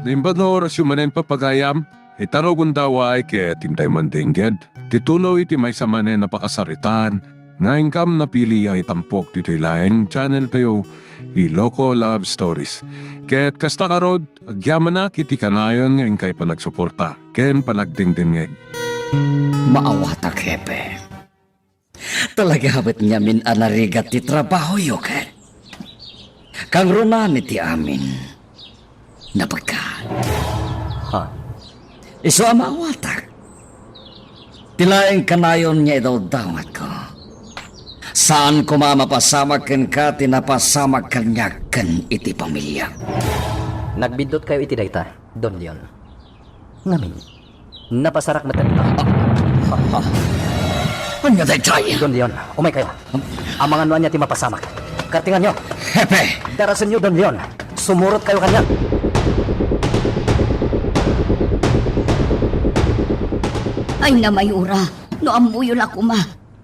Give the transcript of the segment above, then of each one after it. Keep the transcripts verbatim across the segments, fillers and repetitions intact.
Naimbag nga orasyo manen, papagayam, ita no gundaway ket intay mandengngeg ti tuloy ti maysa manen a pakasaritaan nga inkam napili a itampok ditoy laeng channel tayo, Iloko Love Stories. Ket kasta ngarud, agyamanak iti kanayon nga inkay panagsuporta ken panagdengdengngeg. Maawatak, Hepe. Talaga met ngamin a narigat ti trabahoyo ket kangrunan iti amin. Napagka. Ha? Isu a maawatak. Ti laeng kanayon nga idawdawatko. Saan koma a mapasamak kenka ti napasamak kaniak ken iti pamiliak. Nagbiddutkayo iti dayta, Don Leon. Ngamin, napasarak met dayta. Ania daytoy? Don Leon, umaykayo. Amangan no ania ti mapasamak. Kartinganyo. Hepe! Darasenyo, Don Leon. Sumurotkayo kaniak. Ay, namayura, no ammoyo la koma.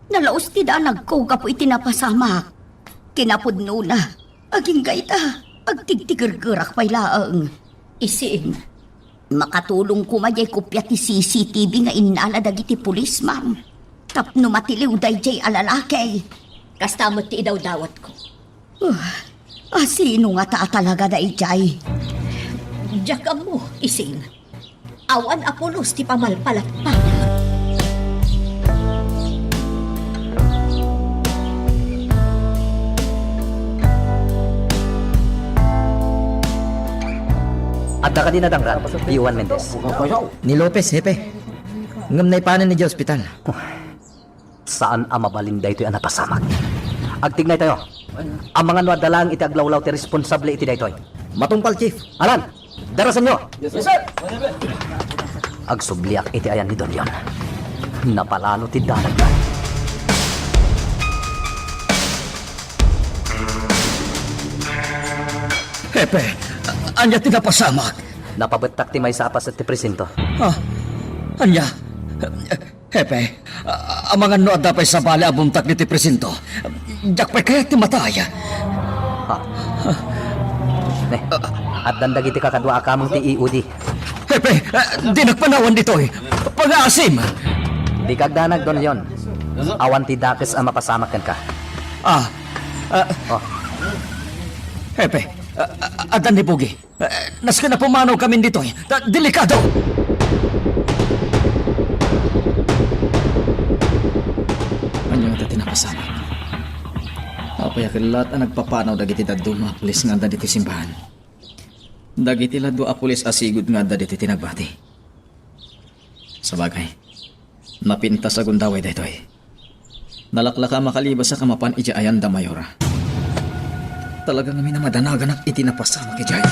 Nalaus ti danagko gapu iti napasamak. Kinapudnona, agingga ita, agtigtigergerak pay laeng. Ising, makatulong koma diay kopia ti C C T V nga innala dagiti pulis, ma'am. Tapno matiliw daydiay a lalaki. Kasta met ti idawdawatko. Ah, asino ngata a talaga daydiay? Diak ammo, Ising. Awan a pulos ti pamalpalatpana. Adda kadi nadangran, Juan Mendez? Ni Lopez, Hepe. Ngem naipanen idiay ospital. Saan a mabalin daytoy a napasamak. Agtignaytayo. Amangan no adda laeng iti aglawlaw ti responsable iti daytoy. Matungpal, Chief. Alan, darasenyo. Yes, sir. Agsubliak iti ayan ni Don Leon. Napalalo ti danagna. Hepe, ania ti napasamak? Napabettak ti maysa a paset ti presinto. Ah, ania? Hepe, a-, amangan no adda pay sabali a buntak ditoy presinto. Diak pay kayat ti matay. Ha? Ne, addan dagiti kakadua a kameng ti E O D. Hepe, a, dinak panawan ditoy. Pangaasim! Dika agdanag, Don Leon. Awan ti dakes a mapasamak kenka. Ah, ah. Oh. Hepe, a, a, addan ni Pogi. Eh, nasken a pumanawkamin ditoy. Ta-, delikado! Ania ngata ti napasamak? Apay a ket laat a nagpapanaw dagiti dadduma a pulis nga adda ditoy simbahan? Dagiti la dua a pulis a sigud nga adda ditoy ti nagbati. Sabagay, napintas a gundaway daytoy. Nalaklaka a makalibasak a mapan idiay ayan da Mayora. Talaga ngamin a madanaganak iti napasamak idiay.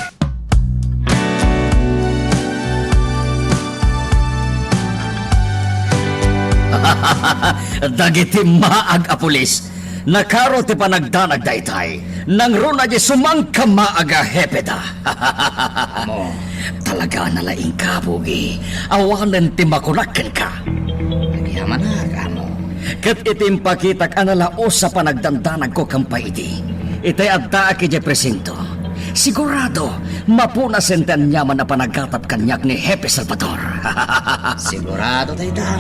Dagiti maag a pulis, nakaro ti panagdanag daytay. Nangruna diay sumangkamaag a hepeda. Amo, talaga a nalaingka, Pogi. Awanen ti makunak kenka. Agyamanak, amo. Ket iti impakitak a nalaus a panagdandanagko ken pay idi, itay addaak idiay presinto, sigurado, mapunasen ti aniaman a panagatap kaniak ni Hepe Salvador. Sigurado dayta.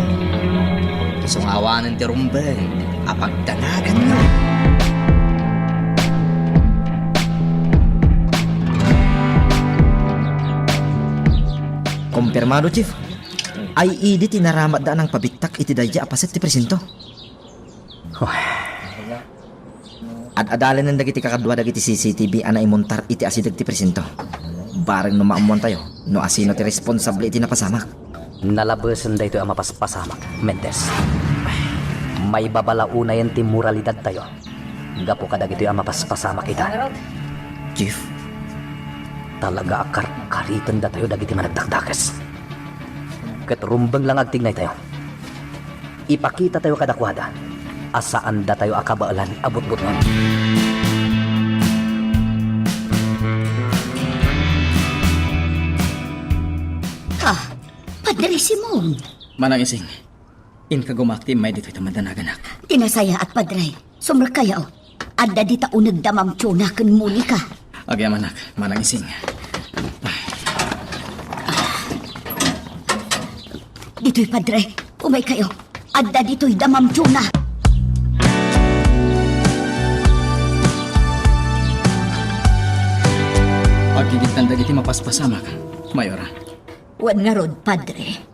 Isu nga awanen ti rumbeng a pagdanaganna. Kompirmado, Chief. Ay idi ti naramatda a nangpabittak iti daydiay a paset ti presinto. Ad-adalinen dagiti kakadua dagiti C C T V a naimontar iti asideg ti presinto. Bareng no maammoantayo no asino ti responsable iti napasamak. Nalabesen daytoy a mapaspasamak, Mendez. Maibabalaonayen ti moralidadtayo gapu kadagitoy a mapaspasamak ita. Chief. Talaga a karkaritendatayo dagiti managdakdakes. Ket rumbeng la nga agtignaytayo. Ipakitatayo kadakuada a saandatayo a kabaelan a butbutngon. Ha? Padre Simon! Manang Ising, inka gumak ti immay ditoy ta madanaganak. Ti nasayaat, Padre. Sumrekkayo. Adda dita unegda Ma'am Chona ken Monica. Agyamanak, Manang Ising. Ay. Ditoy, Padre. Umaykayo. Adda ditoy da Ma'am Jonah. Agigidtan dagiti mapaspasamak, Mayora. Wen ngarud, Padre.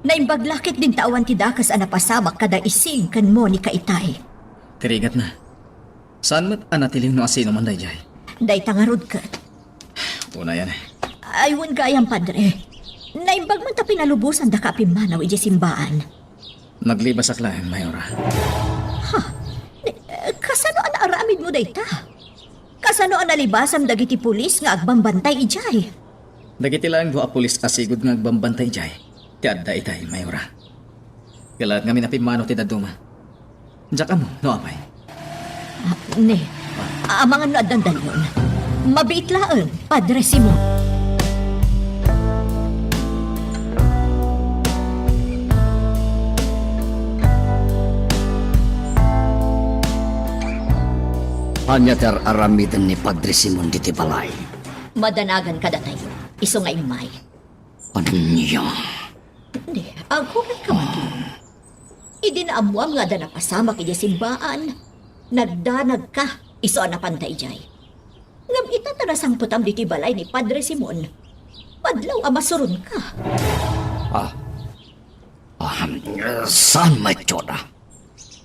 Naimbag la ketdin ta awan ti dakes a napasamak kada Ising ken Monica itay. Ti rigatna. Saan met a natiliw no asino man daydiay? Dayta ngarud ket. Unayan. Ay, wen gayam, Padre. Naimbag man ta pinalubosandaka a pimmanaw idiay simbaan. Naglibasak laeng, Mayora. Ha? Ni-, kasano a naaramidmo dayta? Kasano a nalibasam dagiti pulis nga agbambantay idiay? Dagiti laeng dua a pulis a sigud nga agbambantay idiay ti adda itay, Mayora. Kalaat ngamin a pimmanaw ti dadduma. Diak ammo no apay. Ah, ne, amangan no addan dalyon. Mabiit laeng, Padre Simon. Ania ti ar-aramiden ni Padre Simon ditoy balay? Madanagan kadatayo, isu nga immay. Ania? Di, agkuray ka man. Idi naammuam nga adda napasamak idiay simbaan, nagdanagka, isu a napanta idiay. Ngem ita ta nasangpetam ditoy balay ni Padre Simon, madlaw a masuronka. Ah. Ah, saan met, Jonah?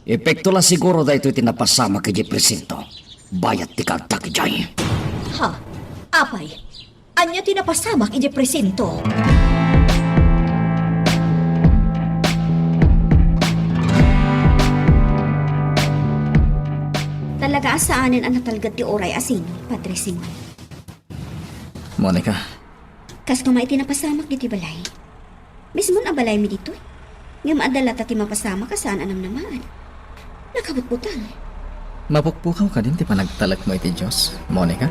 Epekto la siguro daytoy ti napasamak idiay presinto. Bayat ti kaagtak idiay. Ha? Apay, ania ti napasamak idiay presinto? Talaga a saanen a natalged ti uray a sino, Padre Simon. Monica. Kasto met ti napasamak ditoy balay. Mismon a balaymi ditoy. Ngem adda latta ti mapasamak a saan a namnamaen. Nakabutbuteng. Mapukpukaw kadin ti panagtalekmo iti Dios, Monica?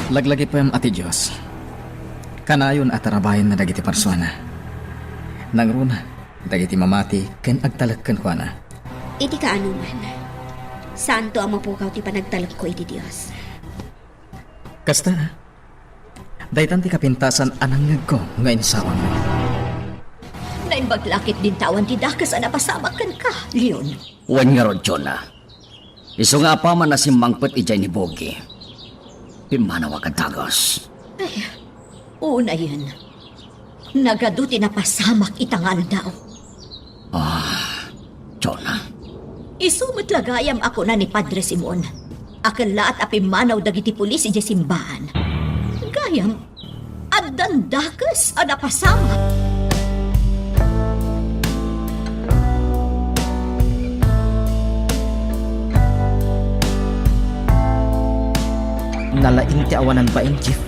Laglagipem a ti Dios. Kanayon a tarabayenna dagiti parsuana. Nangruna dagiti mamati ken agtalek kenkuana. Iti kaanoman, saanto a mapukaw ti panagtalekko iti Dios. Kasta, daytan ti kapintasan a nangngegko nga insawam. Naimbag la ketdin ta awan ti dakes a napasamak kenka, Leon. Wen ngarud, Jonah. Isu nga apaman a simmangpet idiay ni Bogi, pimmanawak a dagus. Ay, unayen. Nagadu ti napasamak ita nga aldaw. Ah, Jonah. Isu met la gayam a kuna ni Padre Simon a kellaat a pimmanaw dagiti pulis idiay simbaan. Gayam, addan dakes a napasamak. Nalaing ti awanan bain, Chief.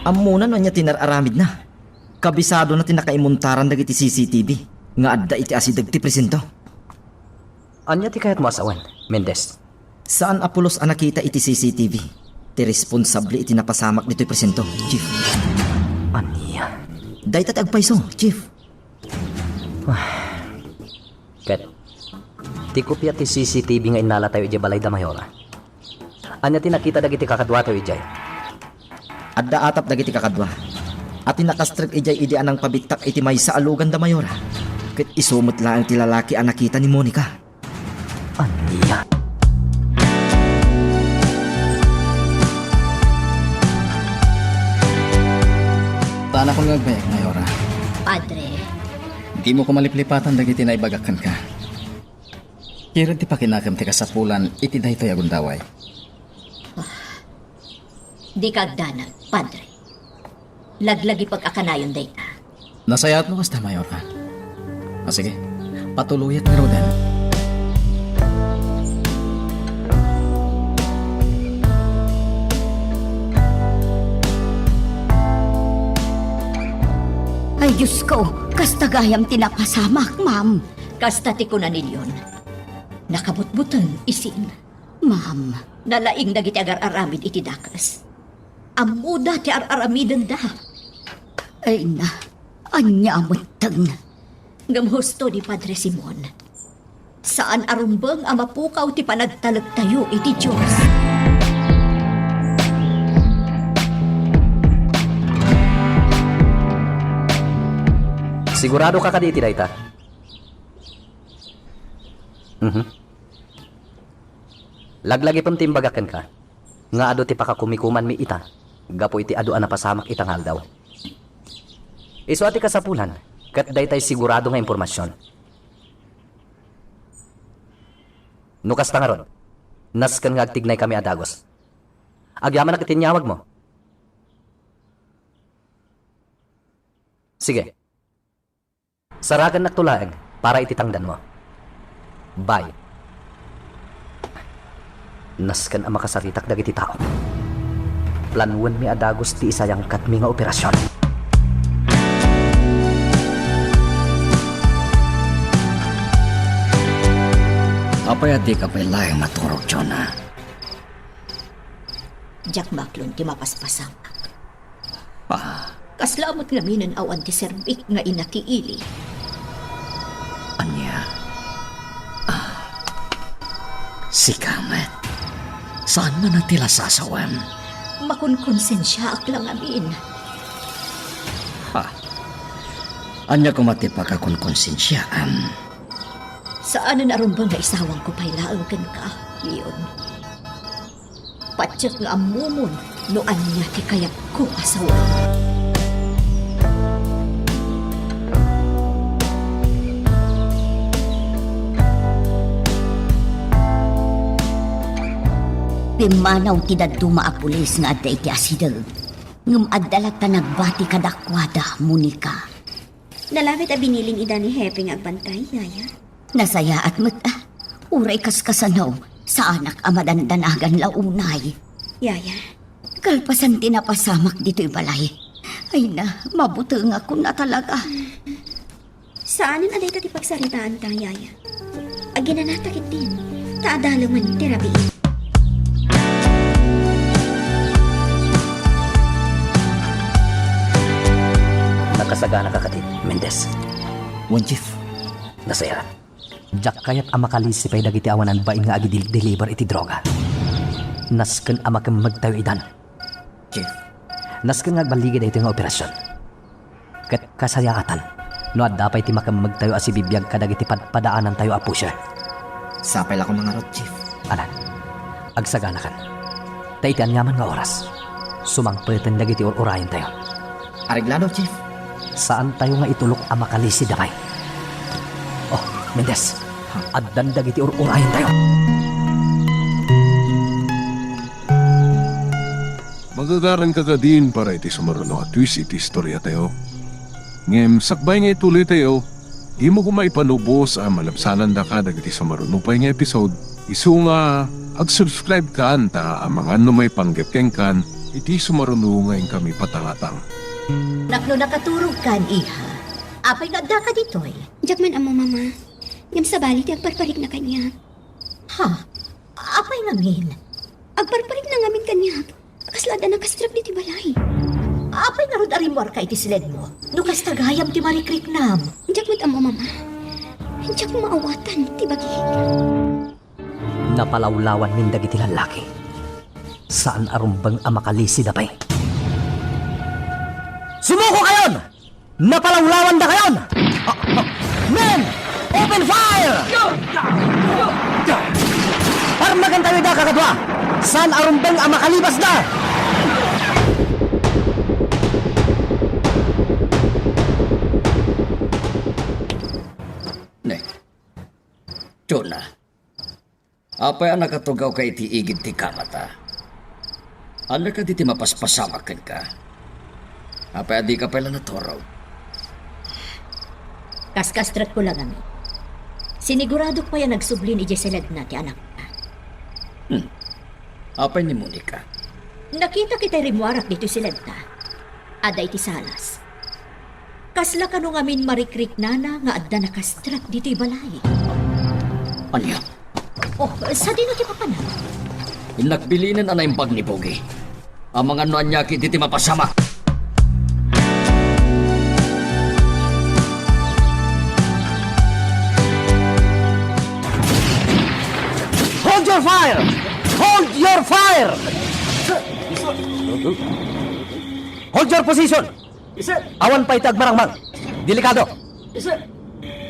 Ammona no ania ti nar-aramidna. Kabisadona ti nakaimuntaran dagiti C C T V nga adda iti asideg ti presinto. Ania ti kayatmo a sawen, Mendez? Saan a pulos a nakita iti C C T V ti responsable iti napasamak ditoy presinto, Chief. Ania? Dayta ti agpayso, Chief. Ket ti kopia ti C C T V nga innalatayo idiay balay da Mayora. Ania ti nakita dagiti kakaduatayo idiay? Adda atap dagiti kakadua a ti nakastrek idiay idi a nangpabittak iti maysa a lugan da Mayora. Ket isu met laeng ti lalaki a nakita ni Monica. Ania? Tanakon nga agbayag, Mayora. Padre. Dimo ko maliplipatan dagiti naibagak kenka. Kirem ti pakinakem ti kasapulan iti daytoy a gundaway. Dika agdanag, Padre. Laglagipek a kanayon dayta. Nasayaat no kasta, Mayora. A, sige, patuloyak ngaruden. Ay, Diyos ko, kasta gayam ti napasamak, ma'am. Kasta ti kuna ni Leon. Nakabutbuteng isin. Ma'am. Nalaing dagiti agar-aramid iti dakes. Ammoda ti ar-aramidenda. Ay na, ania metten. Ngem husto ni Padre Simon. Saan a rumbeng a mapukaw ti panagtalektayo iti Dios. Sigurado ka kadi iti dayta? Mhm. Laglagipem ti imbagak kenka nga adu ti pakakumikumanmi ita gapu iti adu a napasamak ita nga aldaw. Isu a ti kasapulan, ket daytay sigurado nga impormasion. No kasta ngarud, nasken nga agtignaykami a dagus. Agyamanak iti inyawagmo. Sige. Saragannakto laeng para iti tangdanmo. Bye. Nasken a makasaritak dagiti tao. Planuenmi a dagus ti isayangkatmi nga operasion. Apay a dika pay laeng naturog, Jonah? Diak maklon ti mapaspasamak. Ah. Kasla met ngaminen awan ti serbik nga inakiili. Ania? Ah. Sika met. Saan man a ti lasasawem? Makonkonsensiaak la ngamin. Ha? Ania koma ti pakakonkonsensiaam? Saanen a rumbeng nga isawangko pay laeng kenka, Leon. Patiek nga ammomon no ania ti kayatko a sawen. Pimmanaw ti dadduma a pulis nga adda iti asideg, ngem adda latta nagbati kadakuada, Monica. Nalabit a biniling ida ni Hepe nga agbantay, Yaya? Nasayaat met, ah. Uray kaskasano, saanak a madandanagan la unay. Yaya. Kalpasan ti napasamak ditoy balay. Ay na, mabutengakon a talaga. Saanen a dayta ti pagsaritaanta, Yaya. Aginanata ketdin, ta adalemen ti rabii. Nakasaganaka kadi, Mendez? Wen, Chief. Nasayaat. Diak kayat a makalisi pay dagiti awan a bain nga agidil-deliver iti droga. Nasken a makemmegtayo idan. Chief. Nasken nga agballigi daytoy nga operasion. Ket kasayaatan no adda pay ti makemmegtayo a sibibiag kadagiti padpadaanantayo a pusher. Sapay la koma ngarud, Chief. Alan, agsaganakan. Ta iti aniaman nga oras, sumangpeten dagiti ur-urayentayo. Areglado, Chief. Saantayo nga itulok a makalisi da pay. Oh, Mendez, addan dagiti ur-urayentayo. Magagaranka kadin para iti sumaruno a twist iti istoriatayo. Ngem sakbay nga ituloytayo, dimo koma ipanubos a malabsanandaka dagiti sumaruno pay nga episode, isu nga ag-subscribe kan ta amangan no maipanggep kenkan iti sumaruno nga inkami patangatang. Naklo nakaturog kan, iha. Apay nga addaka ditoy? Diak man ammo, Mama. Ngem sabali ti agparparikna kaniak. Ha? Apay ngamin? Agparparikna ngamin kaniak. Kasla adda nakastrek ditoy balay. Apay ngarud a rimmuarka iti siledmo? No kasta gayam ti marikriknam. Diak met ammo, Mama. Diak maawatan ti bagik. Napalawlawanmin dagiti lallaki. Saan a rumbeng a makalisi da pay. Sumuko kayon! Napalawlawandakayon! Men! Open fire! Parmagantayo ida, kakadua! Saan a rumbeng a makalibasda! Ne. Jonah. Apay a nakatugawka iti igid ti kamata? Ania kadi ti mapaspasamak kenka? Apay a dika pay la naturog? Kaskastrekko la ngamin. Siniguradok pay a nagsublin idiay seledna ti anakna. Hmm. Apay ni Monica? Nakitak itay rimmuarak ditoy seledta. Adda iti salas. Kasla kano ngamin marikriknana nga adda nakastrek ditoy balay? Ania? Oh, sadino ti papanak? Innak bilinen a naimbag ni Bogey. Amangan no ania ketdi ti mapasamak. Hold your fire! Hold your fire! Hold your position! Awan pay ti agmarangmang. Delikado.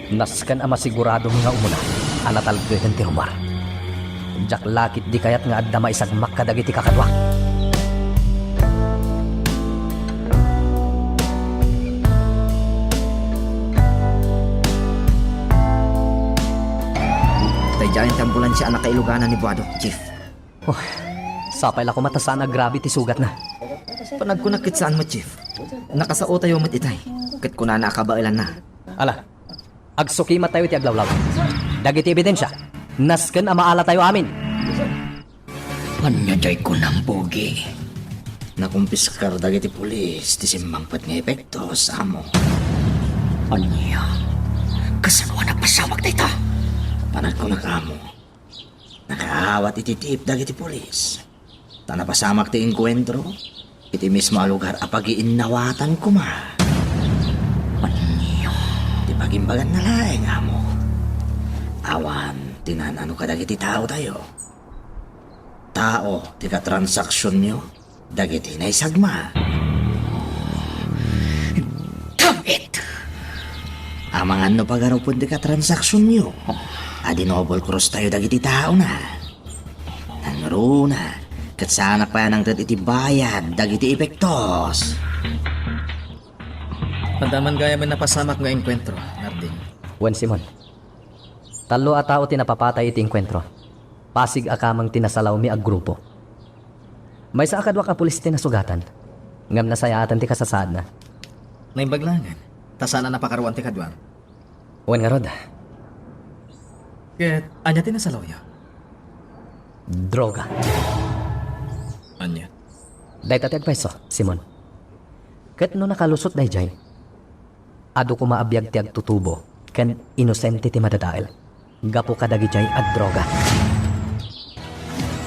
Nasken a masiguradom nga umuna a natalgeden ti rumor. Diak la ketdi kayat nga adda maisagmak kadagiti kakaduak. Daydiay ti ambulansia a nakailuganan ni Buado, Chief. Oh, sapay la koma ta saan a grabe ti sugatna. Panagkunak ket saan met, Chief. Nakasaotayo met itay. Ket kunana a kabaelanna. Ala, agsukimatayo iti aglawlaw. Dagiti ebidensia, nasken a maalatayo amin. Ania jay kunam, Pogi? Nakumpiskar dagiti pulis ti simmangpet nga epektos, amo. Ania? Kasano a napasamak dayta? Panagkunak, amo. Nakaawat iti tip dagiti pulis. Ta napasamak ti engkuentro iti mismo a lugar a pagiinnawatan koma. Ania? Ti pagimbaganna laeng, amo. Awan ti naan-ano kadagiti taotayo. Tao ti katransaksionyo dagiti naisagma. Damn it! Amangan no pagarupen ti katransaksionyo a dinobol cross tayo dagiti taona. Nangruna, ket saanak pay a nangted iti bayad dagiti epektos. Adda man gayam napasamak nga engkuentro, Nardin. Wen, Simon. Tallo a tao ti napapatay iti engkuentro. Pasig a kameng ti nasalawmi a grupo. Maysa a kaduak a pulis ti nasugatan, ngem nasayaatan ti kasasaadna. Naimbag laengen, ta saan a napakaruan ti kaduam. Wen ngarud. Ket ania ti nasalawyo? Droga. Ania? Dayta ti agpayso, Simon. Ket no nakalusot daydiay, adu koma a biag ti agtutubo ken inosente ti madadael gapu kadagijay a droga.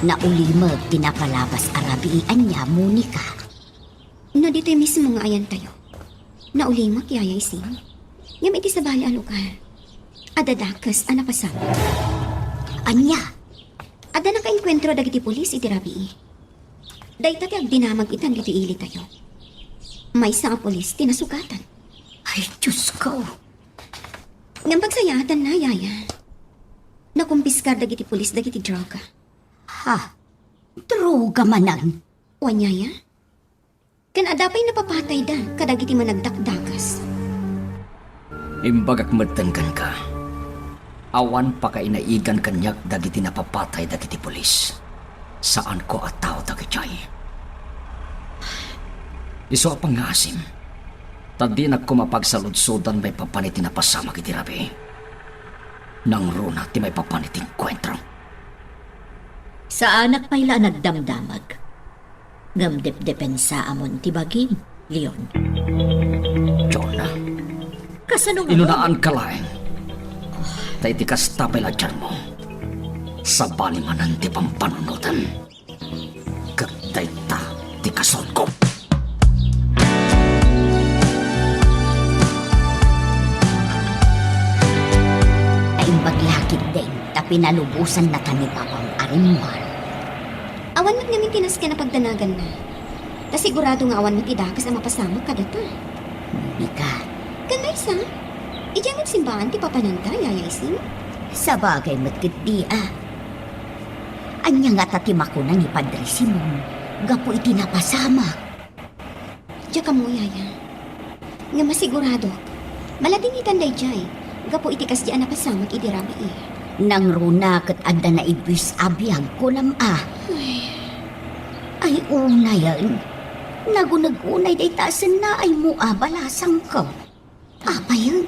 Naulimek ti napalabas a rabii ania, Monica? No ditoy mismo nga ayantayo, naulimek, Yaya Isin. Ngem iti sabali a lugar, adda dakes a napasamak. Ania? Adda nakaengkuentro dagiti pulis iti rabii. Dayta ti agdinamag itan ditoy ilitayo. Maysa a pulis ti nasugatan. Ay, Diyos ko! Ngem pagsayaatanna, Yaya. Nakumpiskar dagiti pulis dagiti droga. Ha? Droga manen? Wen, Yaya. Ken adda pay napapatayda kadagiti managdakdakas. Imbagak metten kenka, awan pakainaigan kaniak dagiti napapatay dagiti pulis. Saanko a tao dagijay. Isu a pangngaasim, ta dinak koma pagsaludsodan maipapan iti napasamak iti rabii. Nangruna ti maipapan iti engkuentro. Saanak pay la a nagdamdamag. Ngem depdepensaamon ti bagim, Leon. Jonah. Kasano nga? Inunaanka laeng. Ta iti kasta pay la a tiarmo, sabali manen ti pampanunotem. Ket dayta ti kasurko. Naimbag la ketdin ta pinalubosannata ni Papam a rimmuar. Awan met ngamin ti nasken a pagdanaganna. Ta sigurado nga awan met ti dakes a mapasamak kadata. Monica. Ken maysa, idiay met simbaan ti papananta, Yaya Isin? Sabagay met ketdi a. Ania ngata ti makuna ni Padre Simon gapu iti napasamak? Diak ammo, Yaya. Ngem masiguradok, maladingitan daydiay gapu iti kasdi a napasamak idi rabii. Nangruna ket adda naibuis a biag, kunam a. Ay. Ay, unayen. Naguneg unay dayta a sennaaymo a balasangko. Apayen?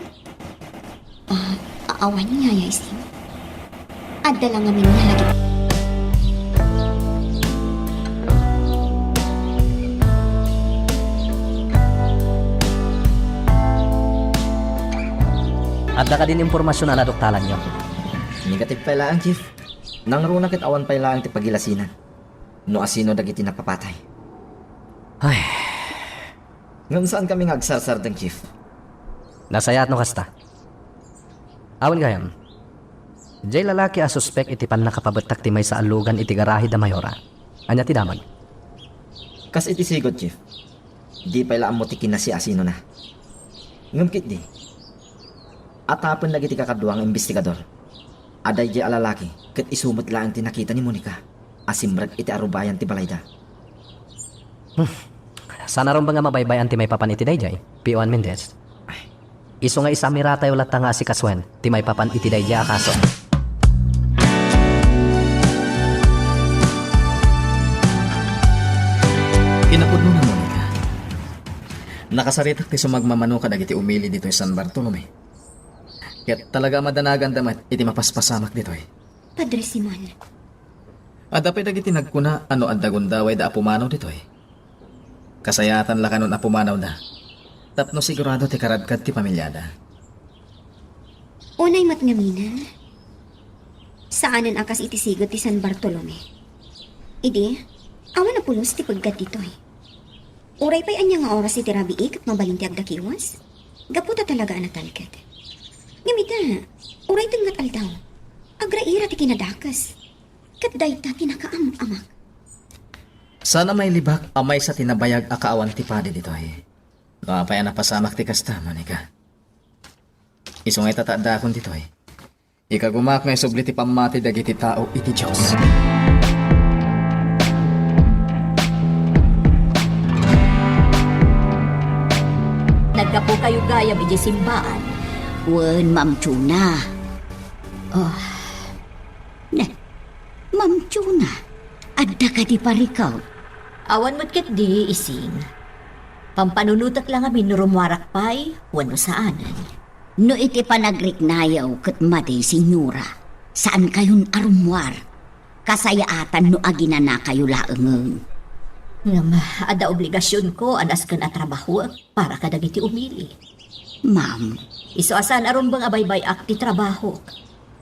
Ah, awan, Yaya Isin. Adda la ngamin nalagip. Adda kadin impormasion a naduktalanyo? Negative pay laeng, Chief. Nangruna ket awan pay laeng ti pagilasinan no asino dagiti napapatay. Ay. Ngem saankami nga agsarsardeng, Chief. Nasayaat no kasta. Awan gayam. Diay lalaki a suspek iti pannakapabettak ti maysa a lugan iti garahe da Mayora. Ania ti damag? Kas iti sigud, Chief. Di pay la ammo ti kinasiasinona. Ngem ketdi, Atapen dagiti kakadua nga imbestigador. Adda idiay a lalaki, ket isu met laeng ti nakita ni Monica a simrek iti arubayan ti balayda. Saan a rumbeng a mabaybay-an ti maipapan iti daydiay, P O N Mendez? Isu nga isamiratayo latta nga asikasuen ti maipapan iti daydiay a kaso. Kinapudnona, Monica. Nakasaritak ti sumagmamano kadagiti umili ditoy San Bartolome. Ket talaga a madanaganda met iti mapaspasamak ditoy. Padre Simon. Adda pay dagiti nagkuna a no adda gundawayda a pumanaw ditoy, kasayaatan la kanon a pumanawda tapno sigurado ti karadkad ti pamiliada. Unay met ngamin, saanen a kas iti sigud ti San Bartolome. Idi, awan a pulos ti peggad ditoy. Uray pay ania nga oras iti rabii ket mabalin ti agdakiwas? Gapu ta talaga a natalged. Ngem ita, uray tengnga ti aldaw, agraira ti kinadakes. Ket dayta ti nakaam-amak. Saan a mailibak a maysa ti nabayag a kaawan ti padi ditoy. No apay a napasamak ti kasta, Monica? Isu nga ita ta addakon ditoy. Ikagumak nga isubli ti pammati dagiti tao iti Dios. Naggapukayo gayam idiay simbaan? Wen, Ma'am Chuna. Oh. Ne, Ma'am Chuna, adda kadi parikut? Awan met ketdi, Ising. Pampanunotek la ngamin no rummuarak pay wenno saanen. No iti panagriknayo ket madi, Senyora, saankayon a rummuar. Kasayaatan no aginanakayo laengen. Ngem adda obligasionko a nasken a trabahoek para kadagiti umili. Ma'am. Isu a saan a rumbeng a baybay-ak ti trabahok.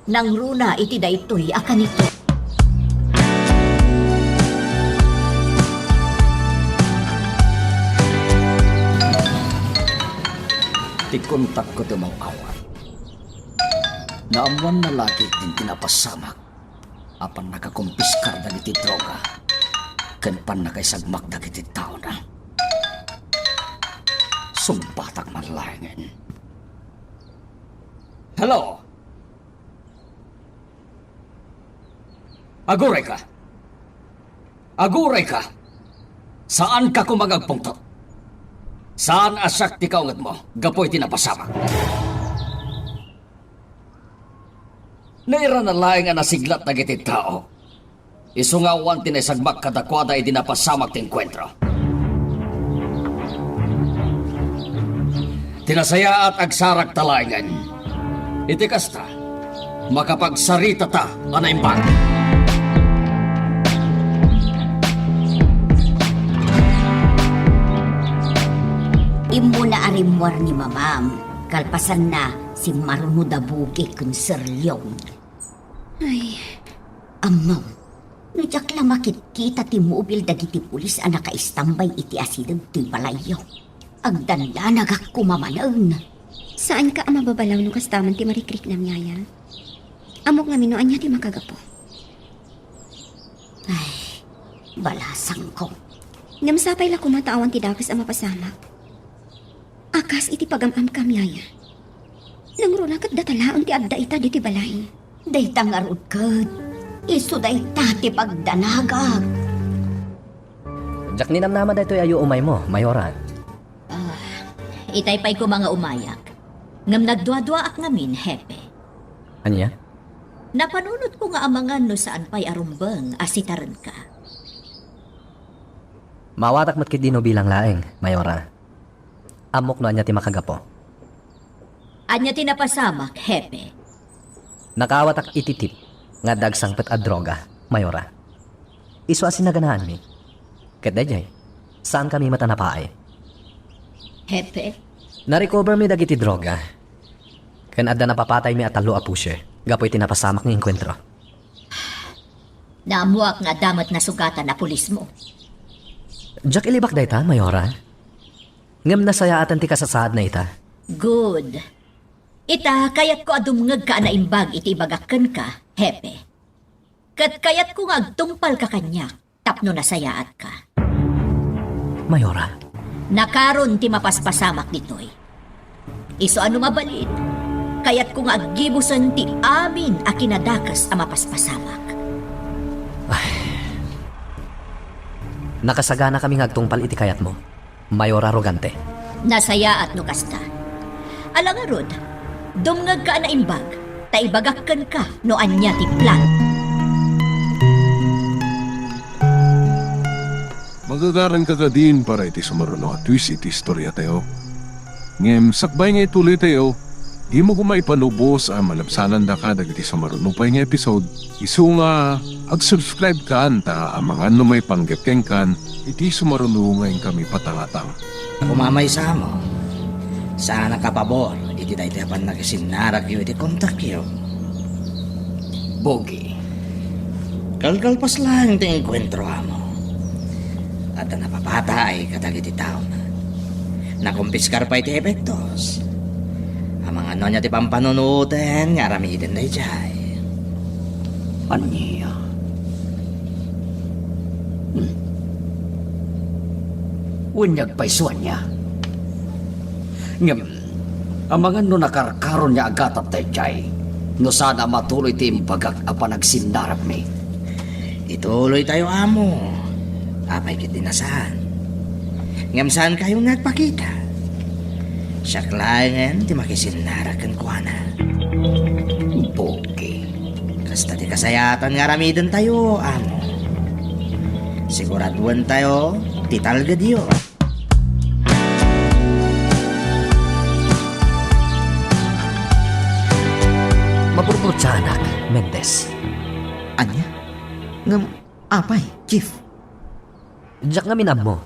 Nangruna iti daytoy a kanito. Ti kontakko ti umang-awat. Naammoanna la ketdin ti napasamak a pannakakumpiskar dagiti droga ken pannakaisagmak dagiti taona. Sungbatak man laengen. Hello? Agurayka! Agurayka! Saanka koma nga agpungtot. Saan a siak ti kaungetmo gapu iti napasamak. Nairana laeng a nasiglat dagiti tao. Isu nga awan ti naisagmak kadakuada idi napasamak ti engkuentro. Ti nasayaat, agsarakta laengen. Iti kasta, makapagsaritata a naimbag. Immuna a rimmuar ni Mamam, kalpasanna, simmaruno da Bugi ken Sir Leon. Ay. Ammom, no diak la makitkita ti mobil dagiti pulis a nakaistambay iti asideg toy balayyo, agdandanagak koma manen. Saanka a mababalaw no kasta man ti marikriknam, Yaya? Ammok ngamin no ania ti makagapu. Ay, balasangko. Ngem sapay la koma ta awan ti dakes a mapasamak. A kas iti pagam-amkam, Yaya. Nangruna ket data laeng ti adda ita ditoy balay. Dayta ngarud ket isu dayta ti pagdanagak. Diak ninamnama daytoy a umaymo, Mayora. Ah, itay pay koma nga umayak. Ngem nagduaduaak ngamin, Hepe. Ania? Napanunotko nga amangan no saan pay a rumbeng a sitarenka. Maawatak met ketdi no bilang laeng, Mayora. Ammok no ania ti makagapu. Ania ti napasamak, Hepe? Nakaawatak iti tip nga adda agsangpet a droga, Mayora. Isu a sinaganaanmi. Ket daydiay, saankami met a napaay. Hepe? Narecovermi dagiti droga. Ken adda napapataymi a tallo a pusher gapu iti napasamak nga engkuentro. Naammoak nga adda met nasugatan a pulismo. Diak ilibak dayta, Mayora. Ngem nasayaatan ti kasasaadna ita. Good. Ita, kayatko a dumngegka a naimbag iti ibagak kenka, Hepe. Ket kayatko nga agtungpalka kaniak tapno nasayaatka. Mayora. Nakaron ti mapaspasamak ditoy. Isu a no mabalin, Kayatko nga aggibusen ti amin a kinadakes a mapaspasamak. Ay. Nakasaganakami nga agtungpal iti kayatmo, Mayor Arrogante. Nasayaat no kasta. Ala ngarud, dumngegka a naimbag, ta ibagak kenka no ania ti plan. Magagaranka kadin para iti sumaruno a twist iti istoriatayo. Ngem sakbay nga ituloytayo, dimo koma ipanubos a malabsanandaka dagiti sumaruno pay nga episode, isu nga ag-subscribe kan ta amangan no maipanggep kenkan iti sumaruno nga inkami patangatang. Kumamaysa mo, saan a kapabor iti daytoy a pannakisinnaragyo iti kontakyo. Bogi, kalkalpas laeng ti engkuentro, amo. Adda napapatay kadagiti taona. Nakumpiskar pay ti epektos. Amangan no ania ti pampanunoten nga aramiden daydiay. Ania? Hmm. Wen, agpayso ania? Ngem, amangan no nakarkaron nga agatap daydiay, no saan a matuloy ti imbagak a panagsinnaragmi. Ituloytayo, amo. Apay ketdi a saan? Ngem saankayo nga agpakita. Siak laengen ti makisinnarag kenkuana. Bogi. Kasta ti kasayaatan nga aramidentayo, amo. Siguraduentayo ti talgedyo. Maburburtsaanak, Mendez. Ania? Ngem apay, Chief? Diak ngamin ammo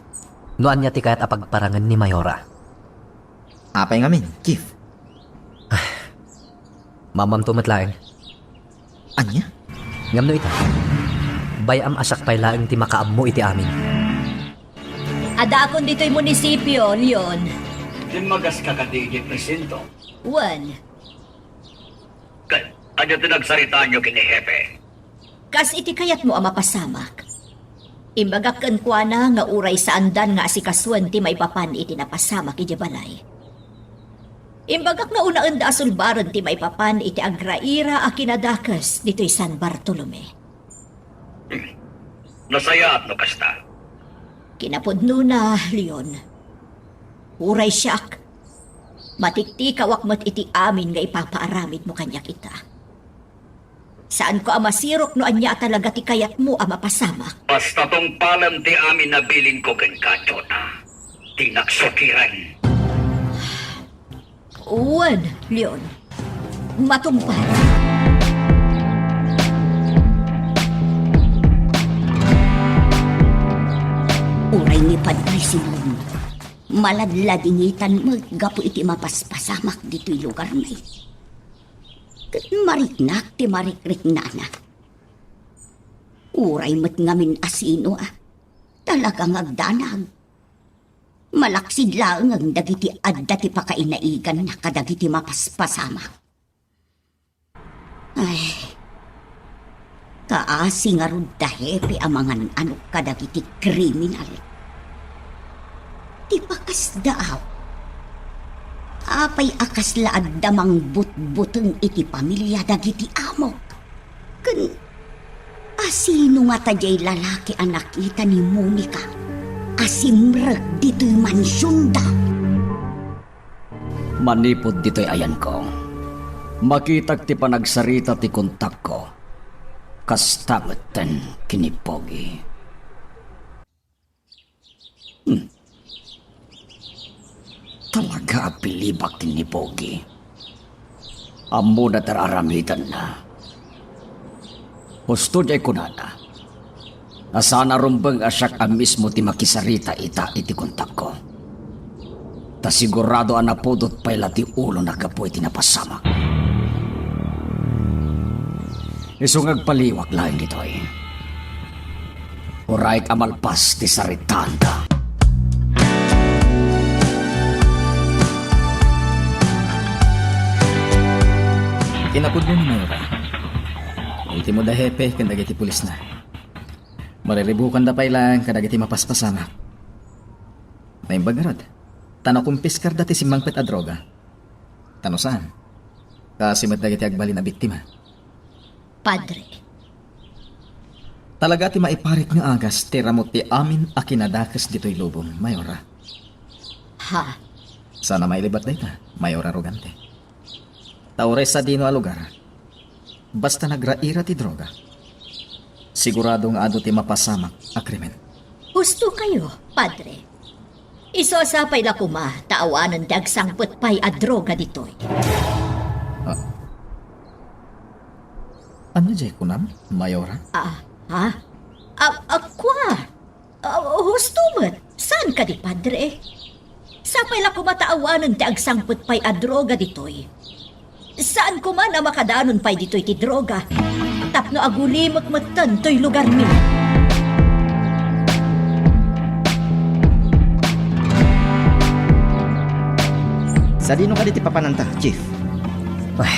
no ania ti kayat a pagparangen ni Mayora. Apay ngamin, Chief? Maammoamto met laeng. Ania? Ngem no ita, bay-am a siak pay laeng ti makaammo iti amin. Addaakon ditoy munisipio, Leon. Dimmagas ka kadi iti presinto? Wen. Ket ania ti nagsaritaanyo ken ni Hepe? Kas iti kayatmo a mapasamak. Imbagak kenkuana nga uray saandan nga asikasoen ti maipapan iti napasamak idiay balay. Imbagak nga unaenda a sulbaren ti maipapan iti agraira a kinadakes ditoy San Bartolome. Nasayaat no kasta. Kinapudnona, Leon. Uray siak, matiktikawak met iti amin nga ipapaaramidmo kaniak ita. Saanko a masirok no ania a talaga ti kayatmo a mapasamak. Basta tungpalem ti amin a bilinko kenka, Jonah. Dinak sukiren. Wen, Leon. Matungpal. Uray ni Padre Simon, maladladingitan met gapu iti mapaspasamak ditoy lugarmi. Ket mariknak ti marikriknana. Uray met ngamin a sino a talaga nga agdanag. Malaksid laeng dagiti adda ti pakainaiganna kadagiti mapaspasamak. Ay, kaasi ngarud da Hepe a mangan-anok kadagiti kriminal. Ti pakasdaaw. Apay a kasla adda mangbutbuteng iti pamilia dagiti amok? Ken asino ngata diay lalaki a nakita ni Monica a simrek ditoy mansionda? Manipud ditoy ayanko, makitak ti panagsarita ti kontakko. Kasta metten ken ni Pogi. Hmm. Talaga a bilibak ken ni Pogi. Ammona ti ar-aramidenna. Husto diay kunana a saan a rumbeng a siak a mismo ti makisarita ita iti kontakko. Ta sigurado a napudot pay la ti ulona gapu iti napasamak. Isu nga agpaliwak laeng ditoy. Uray a malpas ti saritaanda. Kinapudno ni Mayora, ultimo da Hepe ken dagiti pulisna. Mariribukanda pay laeng kadagiti mapaspasamak. Naimbag ngarud, ta nakumpiskarda ti simmangpet a droga. Ta no saan, Kaasi met dagiti agbalin a biktima. Padre. Talaga ti maiparit nga agas ti ramut ti amin a kinadakes ditoy lubong, Mayora. Ha? Saan a mailibat dayta, Mayora Rogante. Ta uray sadino a lugar, basta nagraira ti droga, sigurado nga adu ti mapasamak a krimen. Husto kayo, Padre. Isu a sapay la koma ta awanen ti agsangpet pay a droga ditoy. Ah. Ania diay kunam, Mayora? Ah, ha? Ah, ah, kua? Ah, husto met. Saan kadi, Padre? Sapay la koma ta awanen ti agsangpet pay a droga ditoy. Saan koma a makadanon pay ditoy ti droga tapno agulimek metten toy lugarmi. Sadino kadi ti papananta, Chief? Ay,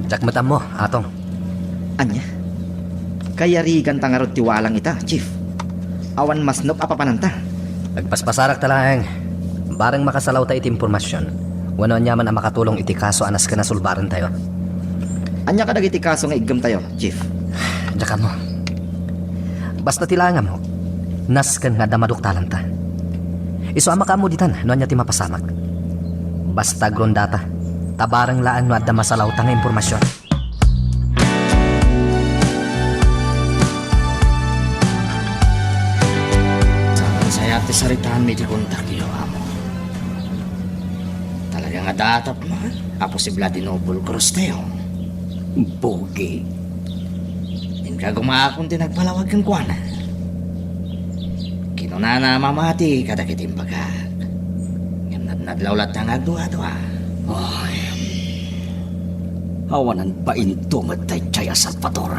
diak met ammo, Atong. Ania? Kayariganta ngarud ti walang ita, Chief? Awan masnop a papananta? Agpaspasarak ta laeng. Bareng makasalawta iti impormasion wenno aniaman a makatulong iti kaso a nasken a sulbarentayo. Ania kadagiti kaso nga iggemtayo, Chief? Diak ammo. Basta ti laeng ammok, nasken nga adda maduktalanta. Isu a makaammo ditan no ania ti mapasamak. Basta agrondata, ta bareng laeng no adda masalawta nga impormasion. Saan a nasayaat ti saritaanmi iti kontakyo, Amo. Talaga nga datap man a posible a dinubol cross tayo. Bugi. Inka gumaakon ti nagpalawag kenkuana. Kinunana a mamati kadagiti imbagak. Ngem nadnadlaw latta nga agdua-dua. Ay, awanan bainto met daydiay a Salvador.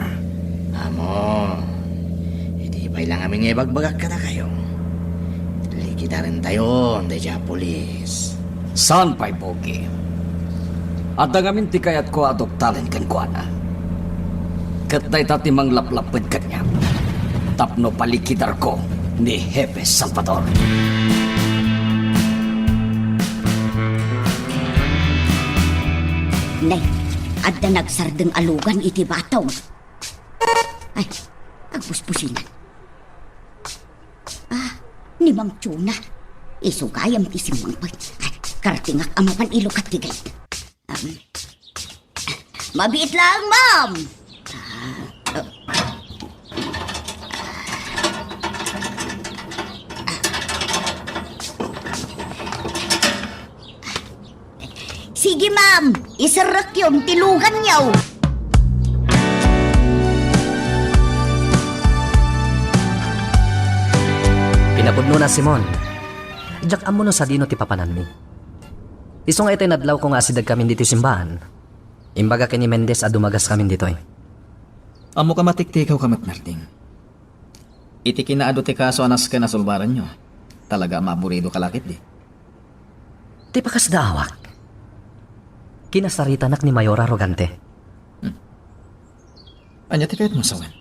Amo, idi pay la ngamin nga ibagbagak kadakayo, likidarentayon daydiay a pulis. Saan pay, Pogi? Adda ngamin ti kayatko a aduktalen kenkuana. Ket dayta ti manglaplapped kaniak tapno palikidarko ni Hepe Salvador. Nay, adda nagsardeng a lugan iti batong. Ay, agpuspusinan. Ah, ni Mang Chuna. Isu gayam ti simmangpet. Ay, kartingak a mapan ilukat ti gate. Um, mabiit lang, ma'am. Ah, uh. Sige, ma'am. Iserrekyon ti luganyo. Pinapudnona, Simon. Diak ammo no sadino ti papananmi. Isu nga itay nadlawko nga asidegkamin ditoy simbaan, imbagak ken ni Mendez a dumagaskamin ditoy. Ammok a matiktikawka met, Narding. Iti kinaadu ti kaso a nasken a sulbaranyo, talaga a maaburidoka la ketdi. Ti pakasdaawak, kinasaritanak ni Mayor Arrogante. Hmm. Ania ti kayatmo a sawen?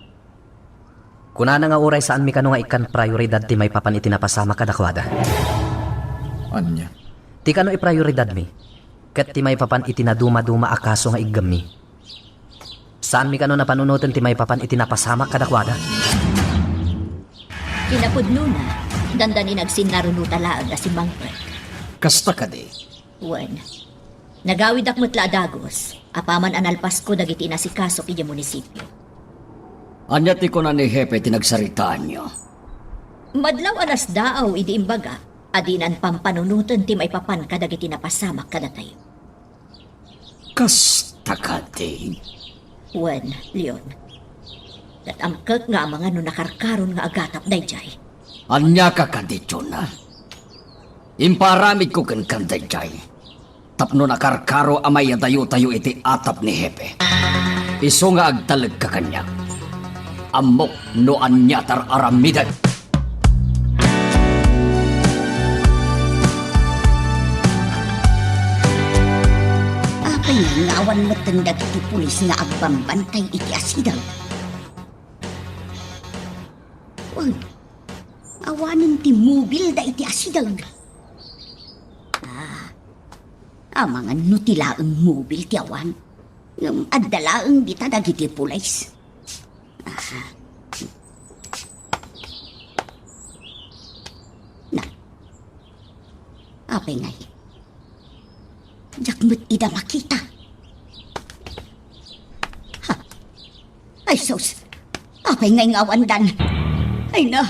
Kunana nga uray saanmi kano nga ikkan prioridad ti maipapan iti napasamak kadakuada. Ania? Ti kano iprioridadmi, ket ti maipapan iti nadumaduma a kaso nga iggemmi. Saanmi kano a panunoten ti maipapan iti napasamak kadakuada. Kinapudnona, dandani nagsinnarunota laeng a simmangpet. Kasta kadi? Wen, nagawidak met la a dagus, apaman a nalpasko dagiti inasikasok idiay munisipio. Ania ti kuna ni Hepe ti nagsaritaanyo? Madlaw a nasdaaw idi imbaga a dinan pampanunoten ti maipapan kadagiti napasamak kadatayo. Kasta kadi? Wen, Leon. Ket amkek nga amangan no nakarkaron nga agatap daydiay. Aniaka kadi, Chona? Imparamidko kenka daydiay tapno nakarkaro a maiyadayotayo iti atap ni Hepe. Isu nga agtalekka kaniak. Ammok no ania ti ar-aramidek. Apay nga awan metten dagiti pulis nga agbambantay iti asideg? Wen, awanen ti mobilda iti asideg. Ah, amangan no ti laeng mobil ti awan. Ngem adda laeng dita dagiti pulis. Aha. Na. Apay ngay? Diak met ida makita. Ha? Ay, sus! Apay ngay nga awandan? Ay na!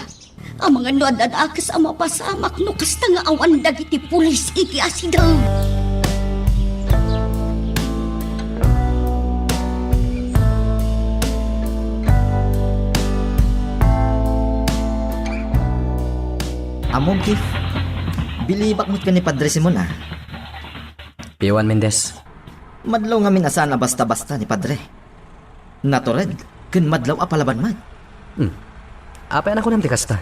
Amangan no adda dakes a mapasamak no kasta nga awan dagiti pulis iti asideg. Ammom, Chief, bilibak met ken ni Padre Simon, a. Piwan Mendez. Madlaw ngamin a saan a basta-basta ni Padre. Natured ken madlaw a palaban met. Hmm. Apay a nakunam ti kasta?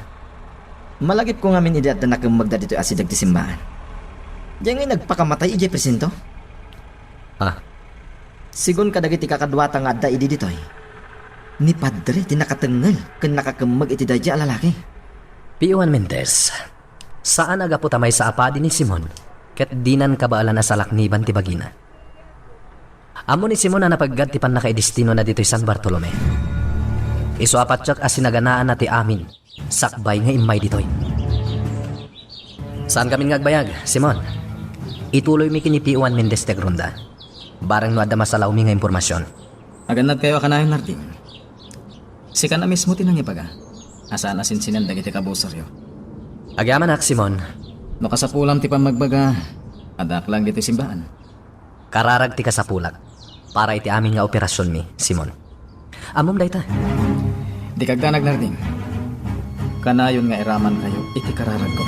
Malagipko ngamin idi adda nakemmeg dagitoy asideg ti simbaan. Diay ngay nagpakamatay idiay presinto? Ah. Sigun kadagiti kakaduata nga adda idi ditoy, ni Padre ti nakatengngel ken nakakemmeg iti daydiay a lalaki. Piwan Mendez, saan a gapu ta maysa a padi ni Simon ket dinan kabaelan a salakniban ti bagina. Ammo ni Simon a napeggad ti pannakaidestinona ditoy San Bartolome. Isu a patiek a sinaganaanna ti amin sakbay nga immay ditoy. Saan kamin nga agbayag, Simon. Ituloymi ken ni Piwan Mendez ti agronda. Bareng no adda masalawmi nga impormasion. Agannad kayo a kanayon, Narding. Sika na mismo ti nangibaga a saan a sinsinen dagiti kabusoryo. Agyamanak, Simon. No kasapulam ti pammagbaga, addaak lang ditoy simbaan. Kararag ti kasapulak para iti amin nga operasionmi, Simon. Ammom dayta. Dika agdanag, Narding. Kanayon nga iramankayo iti kararagko.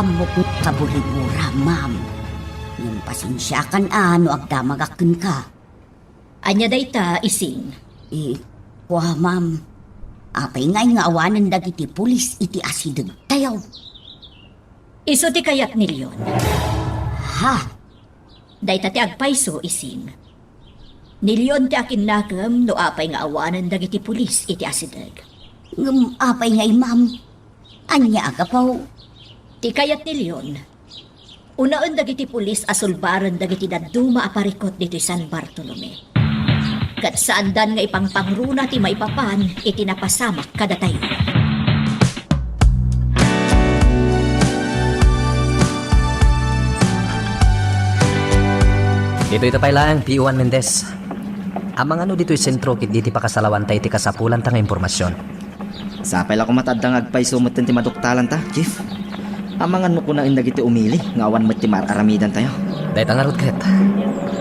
Ammok nga kaburibura, ma'am. Ngem pasensiakan a no agdamagak kenka. Ania dayta, Ising? Eh, kua, ma'am. Apay ngay nga awanen dagiti pulis iti asidegtayo? Isu ti kayat ni Leon. Ha? Dayta ti agpayso, Ising. Ni Leon ti akinnakem no apay nga awanen dagiti pulis iti asideg. Ngem apay ngay, ma'am? Ania a gapu? Ti kayat ni Leon, unaen dagiti pulis a sulbaren dagiti dadduma a parikut ditoy San Bartolome. Ket saandan nga ipangpangruna ti maipapan iti napasamak kadatayo. Ditoy ta pay laeng, Piwan Mendez. Amangan no ditoy sentro ket ditoy pakasalawanta iti kasapulanta nga impormasion. Sapay la koma ta adda nga agpayso metten ti maduktalanta, Chief. Amangan no kunaen dagiti umili nga awan met ti maar-aramidantayo. Dayta ngarud ket,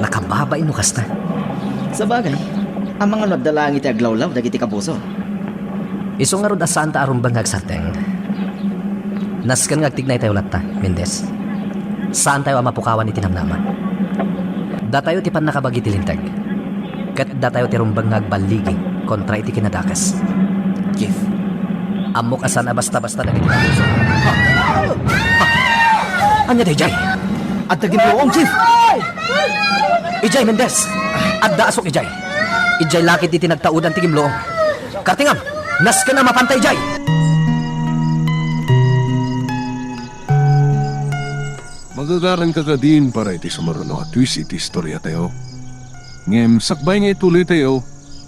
nakababain no kasta. Sabagay, amangan no adda laeng iti aglawlaw dagiti kabusor. Isu ngarud a saanta a rumbeng nga agsardeng. Nasken nga agtignaytayo latta, Mendez. Saantayo a mapukawan iti namnama. Datayo ti pannakabagi ti linteg. Ket datayo ti rumbeng nga agballigi kontra iti kinadakes. Chief. Ammok a saan a basta-basta dagiti kapuso. Ha? Ha? Ania daydiay? Adda gimluong, Chief! Idiay, Mendez! Adda asuk idiay. Idiay lakit iti nagtaudan ti gimluong. Kartingam! Nasken a mapanta idiay! Magagaranka kadin para iti sumaruno a twist iti istoriatayo. Ngem sakbay nga ituloytayo,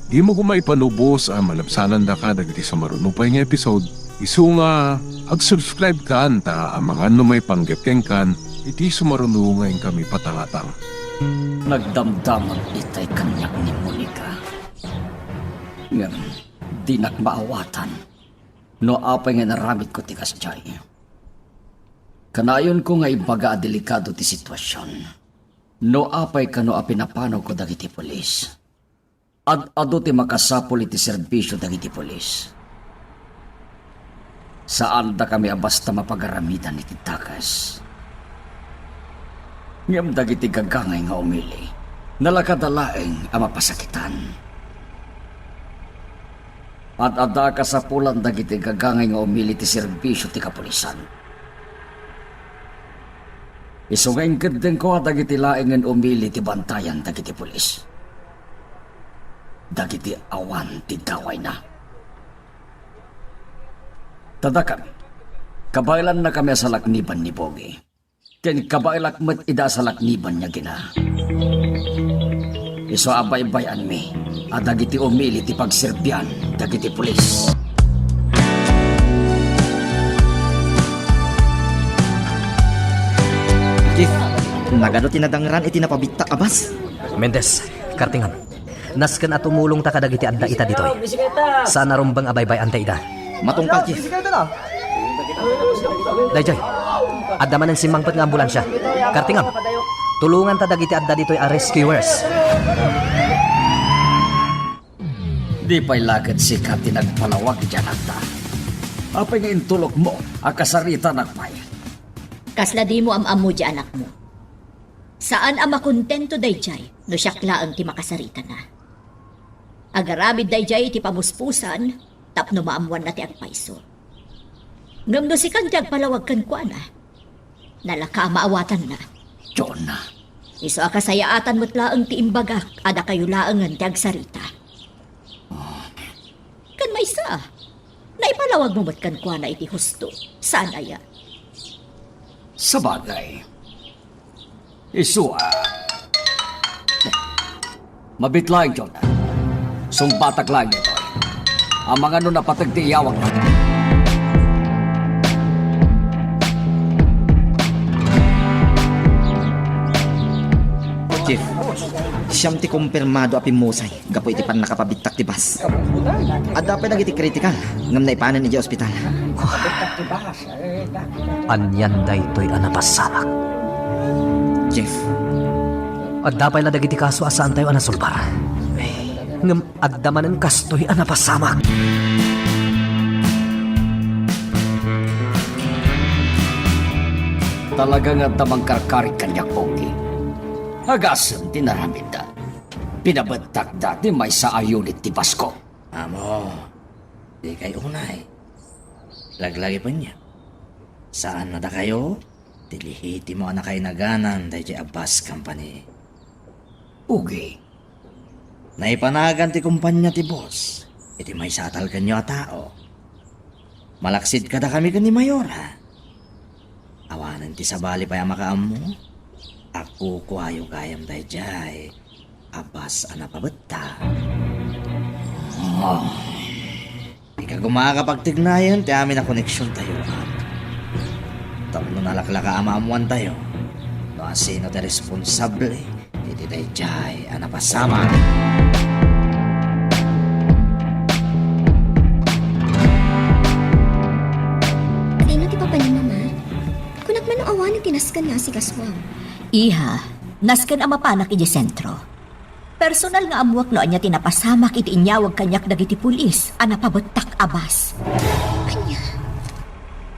dimo koma ipanubos a malabsanandaka dagiti sumaruno pay nga episode, isu nga ag-subscribe kan ta amangan no maipanggep kenkan iti sumaruno nga inkami patangatang. Nagdamdamag itay kaniak ni Monica. Ngem dinak maawatan no apay nga inaramidko ti kasdiay. Kanayonko nga ibaga a delikado ti situasion. No apay kano a pinapanawko dagiti pulis, ad-adu ti makasapul iti serbisio dagiti pulis. Saandakami a basta mapagaramidan iti dakes. Ngem dagiti gagangay nga umili, nalakada laeng a mapasakitan. Ad-adda a kasapulan dagiti gagangay nga umili ti serbisio ti kapulisan. Isu nga inkeddengko a dagiti laengen umili ti bantayan dagiti pulis. Dagiti awan ti dawayna. Ta dakami, kabaelannakami a salakniban ni Bogi. Ken kabaelak met ida a salakniban ni Agina. Isu a baybay-anmi a dagiti umili ti pagserbian dagiti pulis. Chief, nagadu ti nadangran iti napabittak a bus? Mendez, Kartingan, nasken a tumulongta kadagiti adda ita ditoy. Saan a rumbeng a baybay-anta ida. Matungpal, Chief. Dayjay, adda manen simmangpet nga ambulansia. Kartingam, tulonganta dagiti adda ditoy a rescuers. Di pay la ket sika ti nagpalawag iti anakta. Apay nga intulokmo a kasaritanak pay? Kasla dimo am-ammo ti anakmo. Saan a makontento dayjay no siak laeng ti makasaritana. Agaramid dayjay iti pamuspusan tapno maammoanna ti agpayso. Ngem no sikan ti agpalawag kenkuana, nalaka a maawatanna. Jonah. Isu a kasayaatan met laeng ti imbagak a dakayo laengen ti agsarita. Ken maysa, naipalawagmo met kenkuana iti husto, saan aya? Sabagay. Isu a. Mabiit laeng, Jonah. Sungbatak laeng ditoy. Amangan no napateg ti iyawagna. Chief, siam ti kumpirmado a pimmusay gapu iti pannakapabittak ti bus. Adda pay dagiti kritikal ngem naipanen idiay ospital. Anian daytoy a napasamak? Chief. Adda pay la dagiti kaso a saantayo a nasulbar. Ngem adda manen kastoy a napasamak. Talaga nga adda mangkarkarit kaniak, Pogi. Agasem ti naramidda. Pinabettakda ti maysa a unit ti basko. Amo, dikay unay. Laglagipenyo. Saan a dakayo ti lehitimo a nakainaganan daydiay a bus company. Ugi. Naipanagan ti kompania ti boss iti maysa a talgenyo a tao. Malaksid kadakami ken ni Mayora. Awanen ti sabali pay a makaammo. Agkukuayo gayam daydiay a bus a napabettak. Ah. Ikagumaak a pagtengnayen ti amin a koneksiontayo, Ab. Tapno nalaklaka a maammoantayo no asino ti responsable iti daydiay a napasamak. Adino ti papa ni Mama? Kunak man no awanen ti nasken nga asigasuam. Iha, nasken a mapanak idiay sentro. Personal nga ammoak no ania ti napasamak iti inyawag kaniak dagiti pulis a napabettak a bus. Ania?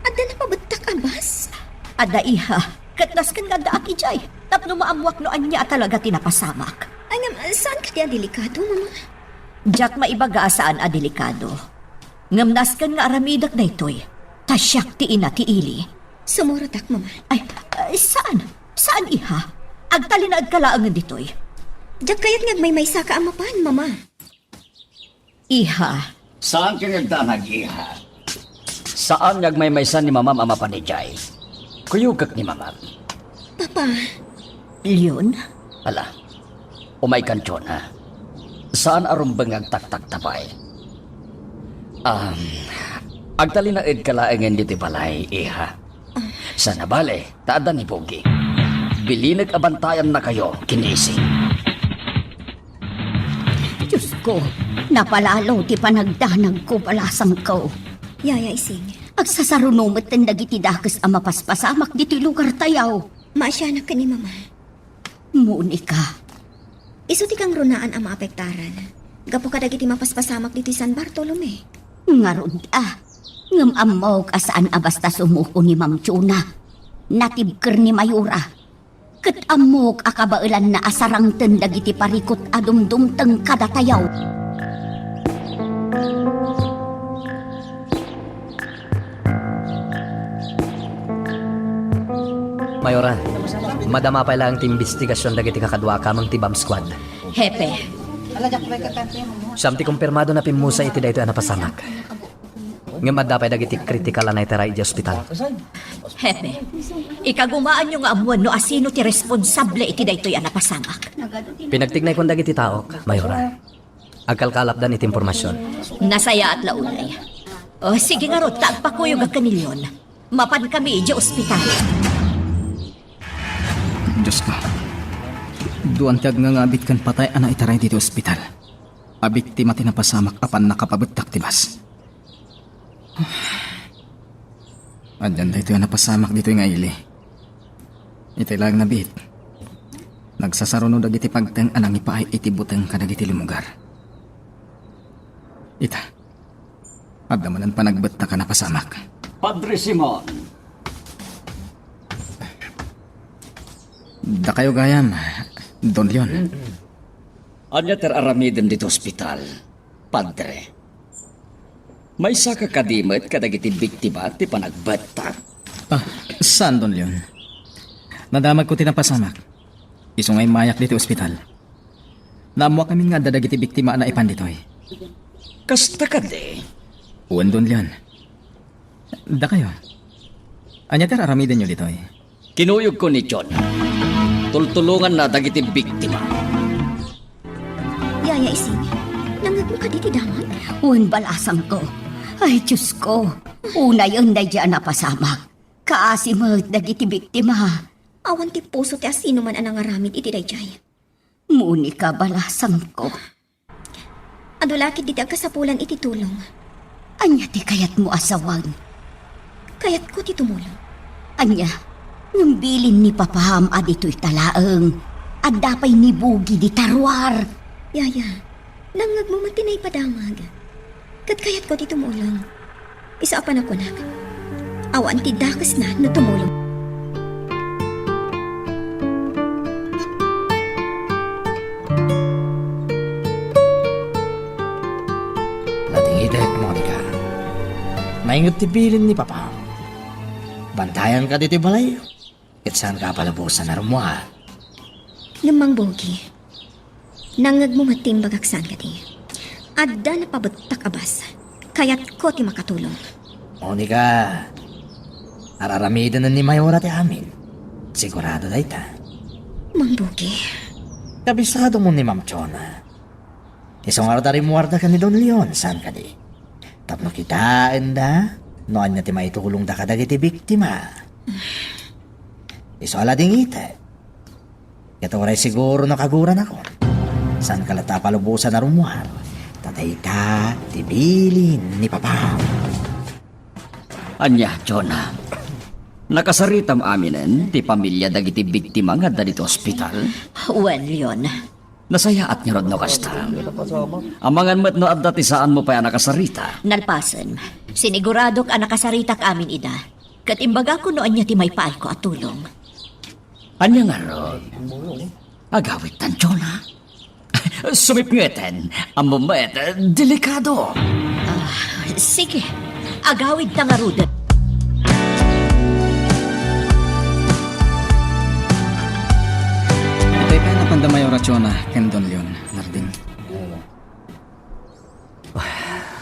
Adda napabettak a bus? Adda, iha. Ket nasken nga addaak idiay tapno maammoak no ania a talaga ti napasamak. Ay, ngem, saan kadi a delikado, Mama? Diak maibaga a saan a delikado. Ngem nasken nga aramidek daytoy, ta siak ti ina ti ili. Sumurotak, Mama. Ay, ay, saan? Saan, iha? Agtalinaedka laengen ditoy. Diak kayat nga agmaymaysaka a mapan, Mama. Iha. Saan ka nga agdanag, iha? Saan nga agmaymaysa ni Mamam a mapan idiay? Kuyogek ni Mamam. Papa. Leon? Ala, umaykan, Jonah. Saan a rumbeng nga agtaktakta pay. Um, agtalinaedka laengen ditoy balay, iha. Saan a bale, ta adda ni Pogi. Bilinek a bantayannakayo ken ni Ising. Diosko, napalalo ti panagdanagko, balasangko. Yaya Ising. Agsasaruno metten dagiti dakes a mapaspasamak ditoy lugartayo. Maasianak ken ni Mama. Monica. Isu ti kangrunaan a maapektaran gapu kadagiti mapaspasamak ditoy San Bartolome. Ngarud a, ngem ammok a saan a basta sumuko ni Ma'am Chona. Natibker ni Mayora. Ket ammok a kabaelanna a sarangten dagiti parikut a dumdumteng kadatayo. Mayora, madama pay laeng ti imbestigasion dagiti kakaduaka meng ti bomb squad. Hepe. Siam ti kumpirmado a pimmusay iti daytoy a napasamak. Ngem adda pay dagiti kritikal a naitaray idiay ospital. Hepe, ikagumaanyo nga ammoen no asino ti responsable iti daytoy a napasamak. Pinagtignayko dagiti taok, Mayora. Agkalkalapdan iti impormasion. Nasayaat la unay. O, sige ngarud, ta agpakuyogak ken ni Leon. Mapankami idiay ospital. Diosko, duan ti agngangabit ken patay a naitaray ditoy ospital. A biktima ti napasamak a pannakapabettak ti bus. Addan daytoy a napasamak ditoy nga ili. Itay laeng nabiit, nagsasaruno dagiti pagteng a nangipaay iti buteng kadagiti lumugar. Ita, adda manen panagbettak a napasamak. Padre Simon. Dakayo gayam, Don Leon. Ania ti ar-aramidem ditoy ospital, Padre? Maysaka kadi met kadagiti biktima ti panagbettak? Ah, saan, Don Leon. Nadamagko ti napasamak. Isu nga immayak ditoy ospital. Naammoak ngamin nga adda dagiti biktima a naipan ditoy. Kasta kadi? Wen, Don Leon. Dakayo. Ania ti ar-aramidenyo ditoy? Kinuyogko ni John. Tultulonganna dagiti biktima. Yaya Ising, nangngegmo kadi ti damag? Wen, balasangko. Ay, Diosko, unayen daydiay a napasamak. Kaasi met dagiti biktima. Awan ti puso ti asinoman a nangaramid iti daydiay. Monica, balasangko. Adu la ketdi ti agkasapulan iti tulong. Ania ti kayatmo a sawag? Kayatko ti tumulong. Ania? Ngem bilin ni Papam a ditoy ta laeng. Adda pay ni Bugi dita ruar. Yaya, nangngegmo met ti naipadamag. Ket kayatko ti tumulong. Isu a panakunak, awan ti dakesna no tumulong. Nadingitek, Monica. Nainget ti bilin ni Papa. Bantayanka ditoy balayyo. Ket saanka a palubosan a rummuar. Ngem, Mang Bugi, nangngegmo met ti imbagak saan kadi. Adda napabettak a bus. Kayatko ti makatulong. Monica, ar-aramiden ni Mayora ti amin. Sigurado dayta. Mang Bugi. Kabisado mo ni Ma'am Chona. Isu ngarud a rimmuarda ken ni Don Leon, saan kadi? Tapno kitaenda no ania ti maitulongda kadagiti biktima. Isu a la dingitek. Ket uray siguro no kaguranakon, saanka latta a palubosan a rummuar, ta dayta ti bilin ni Papam. Ania, Jonah? Nakasaritam aminen ti pamilia dagiti biktima nga adda ditoy ospital? Wen, Leon. Nasayaat ngarud no kasta. Amangan met no adda ti saanmo pay a nakasarita. Nalpasen, siniguradok a nakasaritak amin ida. Ket imbagakon no ania ti maipaayko a tulong. Ania ngarud? Agawidtan, Jonah? Sumipngeten, ammo met, delikado. Ah, sige. Agawidta ngaruden. Itay pay a napanda may orasyon ken Don Leon, Narding.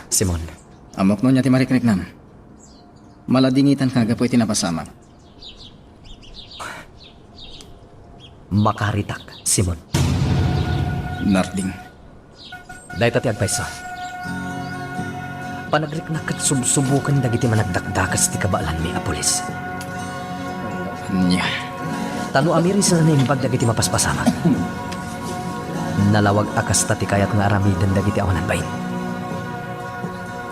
Simon. Ammok no ania ti marikriknam. Maladingitanka gapu iti napasamak. Makaritak, Simon. Narding. Dayta ti agpayso. Panagriknak ket subsuboken dagiti managdakdakes ti kabaelanmi a pulis. Ania? Ta no amiri sa naimbag dagiti mapaspasamak, nalawag a kasta ti kayat nga aramiden dagiti awanan bain.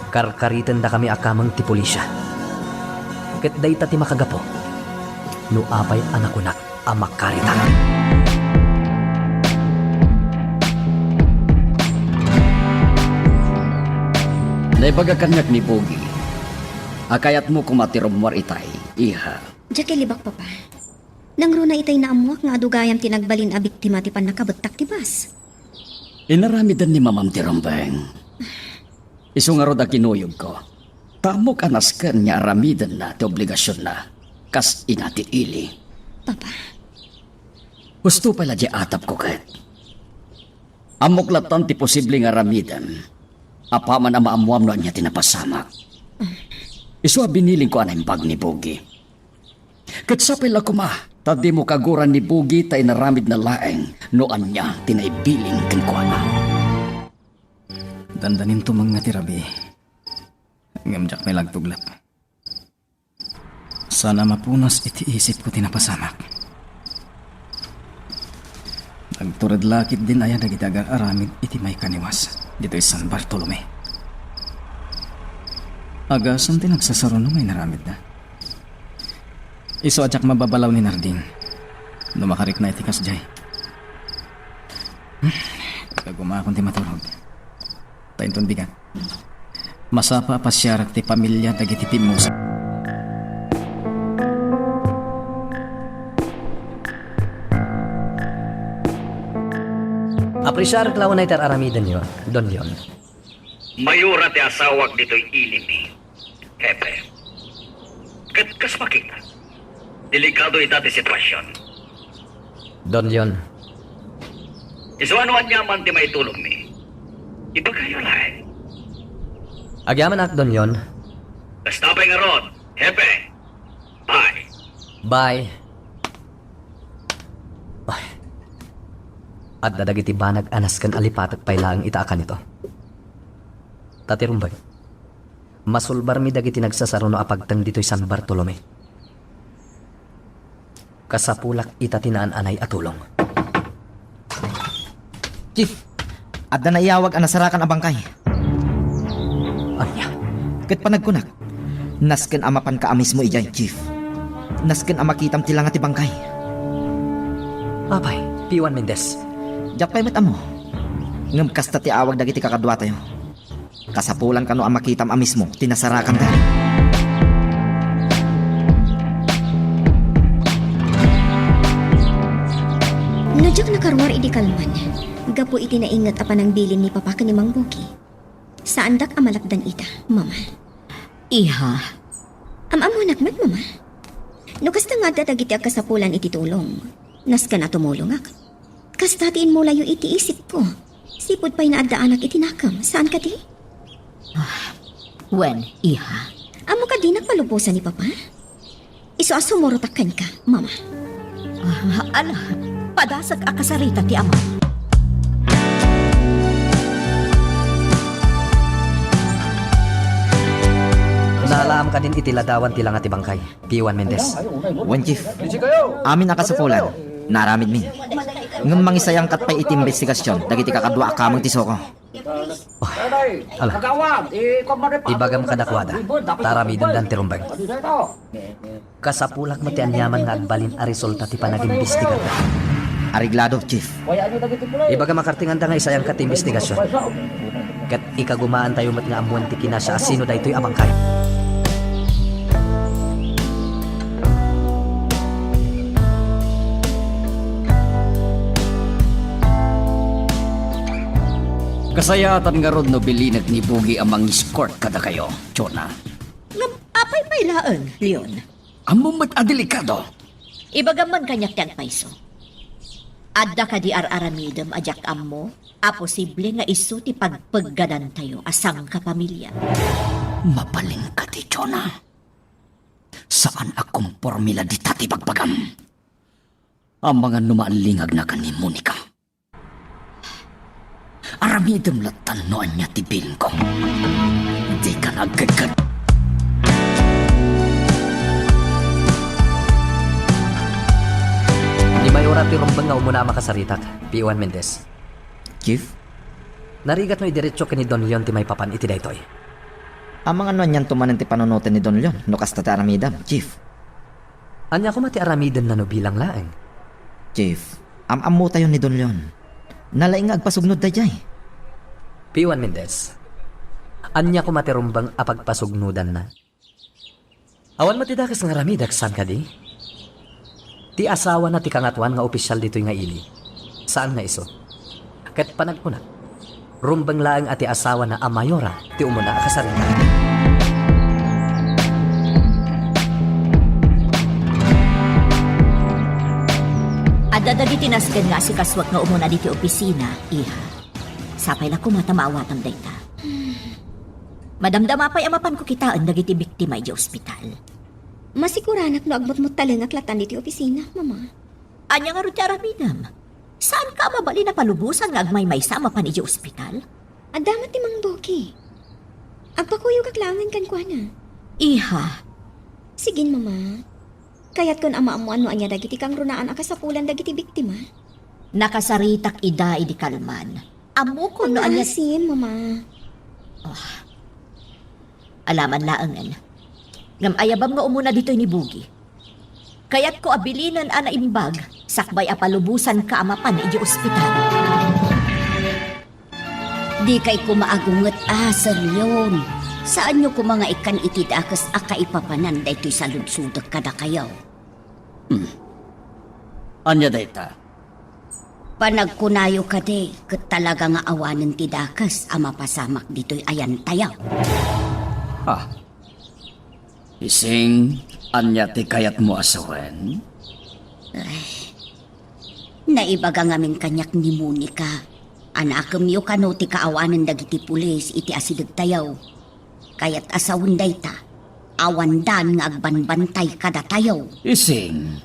Karkaritendakami a kameng ti pulisya. Ket dayta ti makagapu no apay a nakunak a makaritak. Naibaga kaniak ni Bugi a kayatmo koma ti rummuar itay, iha. Diak ilibak, Papa. Nangruna itay naammuak nga adu gayam ti nagbalin a biktima ti pannakabettak ti bus. Inaramiden ni Mamam ti rumbeng. Isu ngarud a kinuyogko. Ta ammok a nasken nga aramidenna ti obligasionna, kas ina ti ili. Papa. Husto pay la diay atapko ket. Ammok lattan ti posible nga aramidem. Apaman a maammuam no ania ti napasamak. Isu a binilingko a naimbag ni Bugi. Ket sapay la koma ta dimo kaguran ni Bugi ta inaramidna laeng no ania ti naibiling kenkuana. Dandanin tumeng nga ti rabii, ngem diak pay la agtuglep. Saan a mapunas iti isipko ti napasamak. Nagtured la ketdin aya dagiti agar-aramid iti maikaniwas ditoy San Bartolome. Agasem ti nagsasaruno nga inaramidda. Isu a diak mababalaw ni Narding no makarikna iti kasdiay. Kagumakon ti maturog. Ta inton bigat, masapa a pasiarak ti pamilia dagiti pimmusa. Apresiarek la unay ti ar-aramidenyo, Don Leon. Mayora ti asawak ditoy ilimi, Hepe. Ket kas makita, delikado ita ti situasion. Don Leon. Isu a no aniaman ti maitulongmi, ibagayo laeng. Agyamanak, Don Leon. Kasta pay ngarud, Hepe. Bye. Bye. Ay. Adda dagiti banag a nasken a lipatek pay laeng ita a kanito. Ta ti rumbeng, masulbarmi dagiti nagsasaruno a pagteng ditoy San Bartolome. Kasapulak ita ti naan-anay a tulong. Chief, adda naiyawag a nasarakan a bangkay. Ania? Ket panagkunak, nasken a mapanka a mismo idiay, Chief. Nasken a makitam ti langa ti bangkay. Apay, P one Mendez. Diak pay met ammo. Ngem kasta ti awag dagiti kakaduatayo. Kasapulan kano a makitam a mismo ti nasarakanda. No diak nakaruar idi kalman, gapu iti nainget a panangbilin ni Papa ken ni Mang Bugi, saandak a malapdan ita, Mama. Iha. Am-ammonak met, Mama. No kasta nga adda dagiti agkasapulan iti tulong, nasken a tumulongak. Kasta ti immulayo iti isipko. Sipud pay naaddaanak iti nakem, saan kadi? Ah, wen, iha. Ammo kadi nagpalubosan ni Papa? Isu a sumurotak kenka, Mama. Ah, ala, padasek a kasarita ti ama. Naalaam kadin iti ladawan ti langa ti bangkay. P one Mendez. Wen, Chief. Amin a kasapulan, naaramidmi. Ngem mangisayangkat pay iti imbestigasion dagiti kakadua a kameng ti SOCO. Oh, ala. Ibagam kadakuada, ta aramidendan ti rumbeng. Kasapulak met ti aniaman nga agbalin a resulta ti panagimbestigarda. Areglado, Chief. Ibagam a kartinganda nga isayangkat ti imbestigasion. Ket ikagumaantayo met nga ammoen ti kinasya a sino daytoy a bangkay. Kasayaatan ngarud no bilinek ni Bugi a mang-escort kadakayo, Jonah. Ngem apay pay laeng, Leon? Ammom met a delikado. Ibagam man kaniak ti agpayso. Adda kadi ar-aramidem a diak ammo a posible nga isu ti pagpegganantayo a sangkapamilia? Mabalin kadi, Jonah? Saan a komporme la dita ti bagbagam. Amangan no maallingagna ken ni Monica. Aramidem latta no ania ti bilinko. Dika nagkagkag. Di mayora ti rumbeng nga umuna a makasaritak, P one Mendez. Chief? Narigat no idiretso ken ni Don Leon ti maipapan iti daytoy. Amangan no anianto manen ti panunoten ni Don Leon no kasta ti aramidem, Chief. Ania koma ti aramidenna no bilang laeng? Chief, am-ammotayo ni Don Leon. Nalaing nga agpasugnod daydiay. P one Mendez, ania koma ti rumbeng a pagpasugnodanna? Awan met ti dakes nga aramidek, saan kadi? Ti asawana ti kangatoan nga opisial ditoy nga ili. Saan nga isu. Ket panagkunak, rumbeng laeng a ti asawana a mayora ti umuna a kasarita. Adda dagiti nasken nga asikasuak nga umuna diti opisina, iha. Sapay la koma ta maawatam dayta. Madamdama pay a mapanko kitaen dagiti biktima idiay ospital. Masiguranak no agmutmuttalengak latan ditoy opisina, Mama. Ania ngarud ti aramidem? Saanka a mabalin a palubosan nga agmaymaysa a mapan idiay ospital? Adda met ti Mang Boki. Agpakuyogak laengen kenkuana. Iha. Sige, Mama. Kayatkon a maammuan no ania dagiti kangrunaan a kasapulan dagiti biktima. Nakasaritak ida idi kalman. Ammokon no ania. Mama, Mama. Ah. Alaman laengen. Ngem ayabam nga umuna ditoy ni Bogi. Kayatko a bilinen a naimbag, sakbay a palubosanka a mapan idiay ospital. Dikay koma agunget a, Sir Leon. Saanyo koma nga ikkan iti dakes a kaipapanan daytoy saludsodek kadakayo. Hmm. Ania dayta? Panagkunayo kadi ket talaga nga awanen ti dakes a mapasamak ditoy ayantayo. Ah. Ising, ania ti kayatmo a sawen? Ay, naibaga ngamin kaniak ni Monica a nakemyo kano ti kaawanen dagiti pulis iti asidegtayo. Kayat a sawen dayta, awandan nga agbanbantay kadatayo. Ising,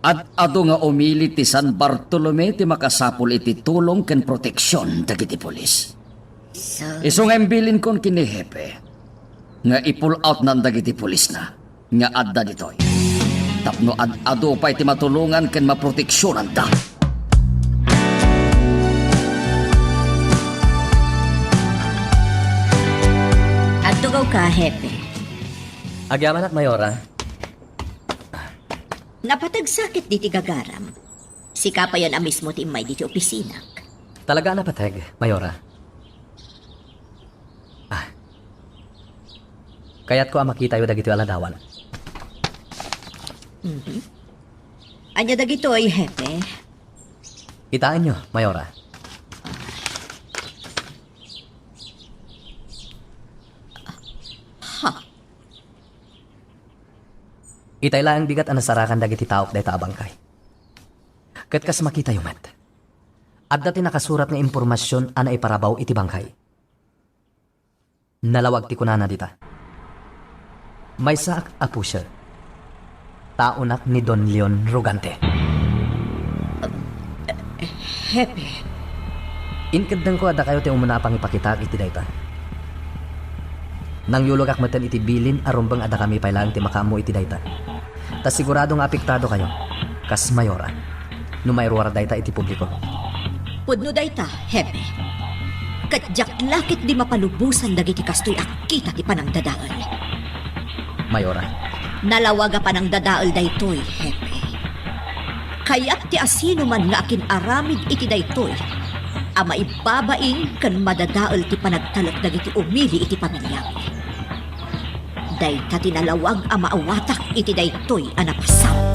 ad-adu nga umili ti San Bartolome ti makasapul iti tulong ken proteksion dagiti pulis. Sir. Isu nga imbilinkon ken ni Hepe nga i-pull outnan dagiti pulisna nga adda ditoy tapno ad-adu pay ti matulongan ken maproteksionanda. Agtugawka, Hepe. Agyamanak, Mayora. Napateg sakit diti gagaram. Sika payen a mismo ti immay diti opisinak. Talaga a napateg, Mayora. Ah. Kayatko a makitayo dagitoy a ladawan. Mhm. Ania dagitoy, Hepe? Kitaenyo, Mayora. Ha? Itay laeng bigat a nasarakan dagiti taok dayta a bangkay. Ket kas makitayo met, adda ti nakasurat nga impormasion a naiparabaw iti bangkay. Nalawag ti kunana dita. Maysaak a pusher. Taonak ni Don Leon Rogante. Hepe. Inkeddengko a dakayo ti umuna a pangipakitaak iti dayta. Nangyulogak metten iti bilin a rumbeng a dakami pay laeng ti makaammo iti dayta. Ta sigurado nga apektado kayo, kas Mayora, no mairuar dayta iti publiko. Pudno dayta, Hepe. Ket diak la ketdi mapalubosan dagiti kastoy a kita ti panangdadael. Mayora. Nalawag a panangdadael daytoy, Hepe. Kayat ti asinoman nga akin-aramid iti daytoy a maibabain ken madadael ti panagtalek dagiti umili iti pamiliami. Dayta ti nalawag a maawatak iti daytoy a napasamak.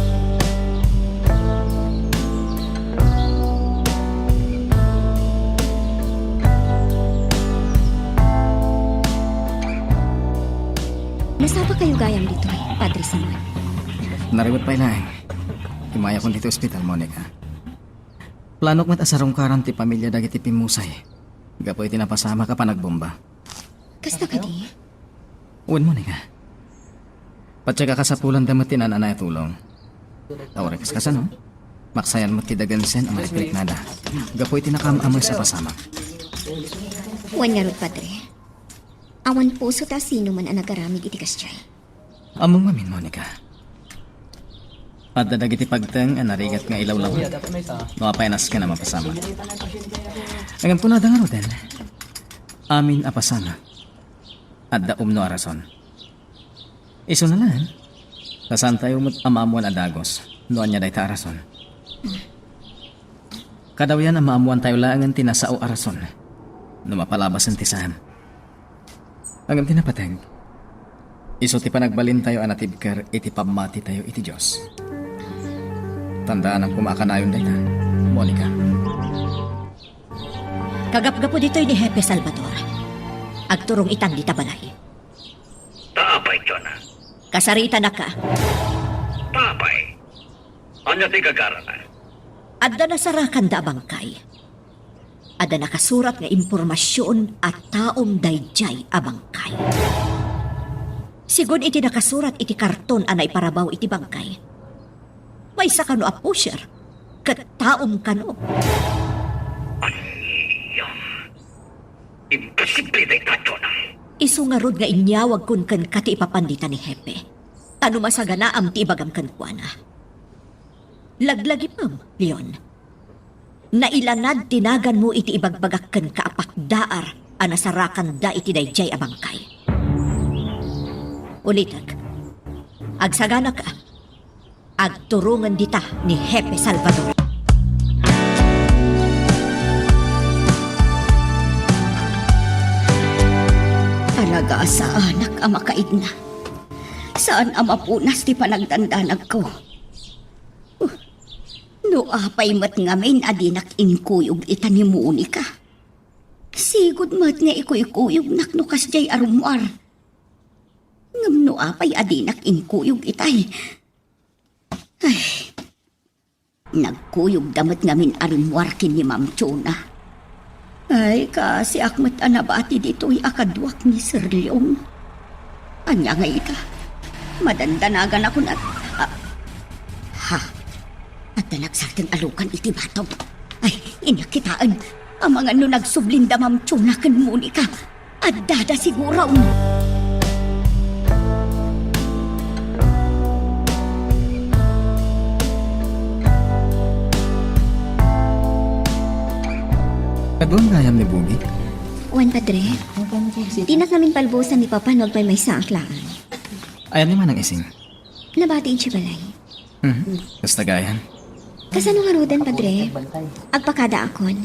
Nasapa kayo gayam ditoy, Padre Simon? Naribet pay laeng. Immayakon ditoy ospital, Monica. Planok met a sarungkaran ti pamilia dagiti pimmusay gapu iti napasamak a panagbomba. Kasta kadi? Wen, Monica. Patse a kasapulanda met ti naan-anay a tulong. Ta uray kas-, kasano? Maksayan met ti dagensen a mariknada gapu iti nakaam-ames a pasamak. Wen ngarud, Padre. Awan puso ta sino man a nagaramid iti kasdiay. Ammom ngamin, Monica. Adda dagiti pagteng a narigat nga ilawlaw no apay a nasken a mapasamak. Ngem kunada ngaruden, amin a pasamak, adda umno a rason. Isuna laeng, ta saantayo met a maammoan a dagus no ania dayta a rason. Kadawyan a maammoantayo laengen ti nasao a rason no mapalabasen ti saan. Ngem ti napateg, isu ti panagbalintayo a natibker iti pammatitayo iti Dios. Tandaanam koma a kanayon dayta, Monica. Kagapgapu ditoy ni Hepe Salvador, agturong itan dita balay. Ta apay, Jonah? Kasaritanaka. Ta apay? Ania ti gagarana? Adda nasarakanda a bangkay. Adda nakasurat nga impormasion a taom daydiay a bangkay. Sigun iti nakasurat iti karton a naiparabaw iti bangkay, maysa kano a pusher, ket taom kano. Ania? Imposible dayta, Jonah. Isu ngarud nga inyawagkon kenka ti ipapan dita ni Hepe. Ta no masaganaam ti ibagam kenkuana. Laglagipem, Leon. Nailanad ti naganmo iti ibagbagak kenka a pakdaar a nasarakanda iti daydiay a bangkay. Ulitek, agsaganaka, agturongen dita ni Hepe Salvador. Talaga a saanak a makaidna. Saan a mapunas ti panagdandanagko. Uh, no apay met ngamin a dinak inkuyog ita ni Monica. Sigud met nga ikuykuyognak no kasdiay a rummuar. Ngem no apay a dinak inkuyog itay. Ay, nagkuyogda met ngamin a rimmuar ken ni Ma'am Chona. Ay, kaasiak met a nabati ditoy a kaduak ni Sir Leon. Ania ngay ita? Madandanagan ako na, ah, ha? Adda nagsardeng a lukan iti bato. Ay, inak kitaen. Amangan no nagsublinda Ma'am Chona ken Monica. Addada siguro. Kaduam gayam ni Bugi? Wen, Padre. Dinak ngamin palbusan ni Papa no agpaymaysaak laeng. Ayan ni Manang Ising? Nabati idiay balay. Mhm. Kasta gayam. Kasano ngaruden, Padre? Agpakadaakon.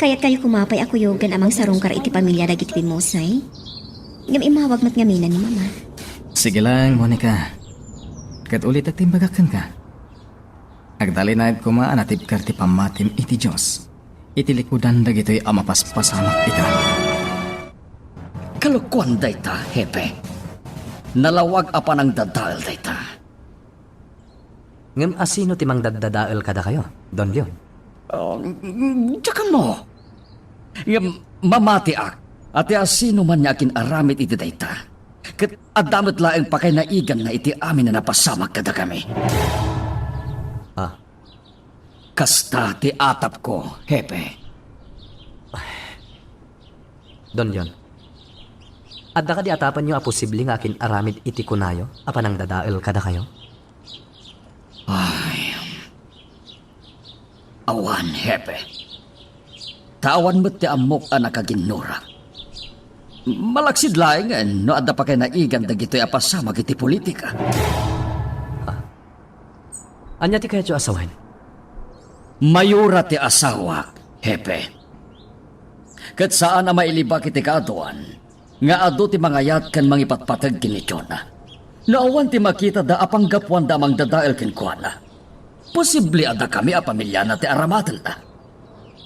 Kayatkayo koma pay a kuyogen a mangsarungkar iti pamilia dagiti pimmusay? Ngem immawag met ngamin ni Mama. Sige lang, Monica. Ket ulitek ti imbagak kenka. Agtalinaed koma a natibker ti pammatim iti Dios iti likudan dagitoy a mapaspasamak ita. Kalokuan dayta, Hepe. Nalawag a panangdadael dayta. Ngem asino ti mangdaddadael kadakayo, Don Leon? Ah, diak ammo. Ngem mamatiak a ti asino man nga akin-aramid iti dayta, ket adda met laeng pakaynaiganna iti amin a napasamak kadakami. Ah. Kasta ti atapko, Hepe. Don Leon, adda kadi atapenyo a posible nga akin-aramid iti kunayo a panangdadael kadakayo? Ay, awan, Hepe. Ta awan met ti ammok a nakaginnurak. Malaksid laengen no adda pakaynaigan dagitoy a pasamak iti politika. Ah, Ania ti kayatyo a sawen? Mayora ti asawak, Hepe. Ket saan a mailibak iti kaaduan nga adu ti mangayat ken mangipatpateg ken ni Jonah. No awan ti makitada a panggapuanda a mangdadael kenkuana, posible a dakami a pamiliana ti aramatenna.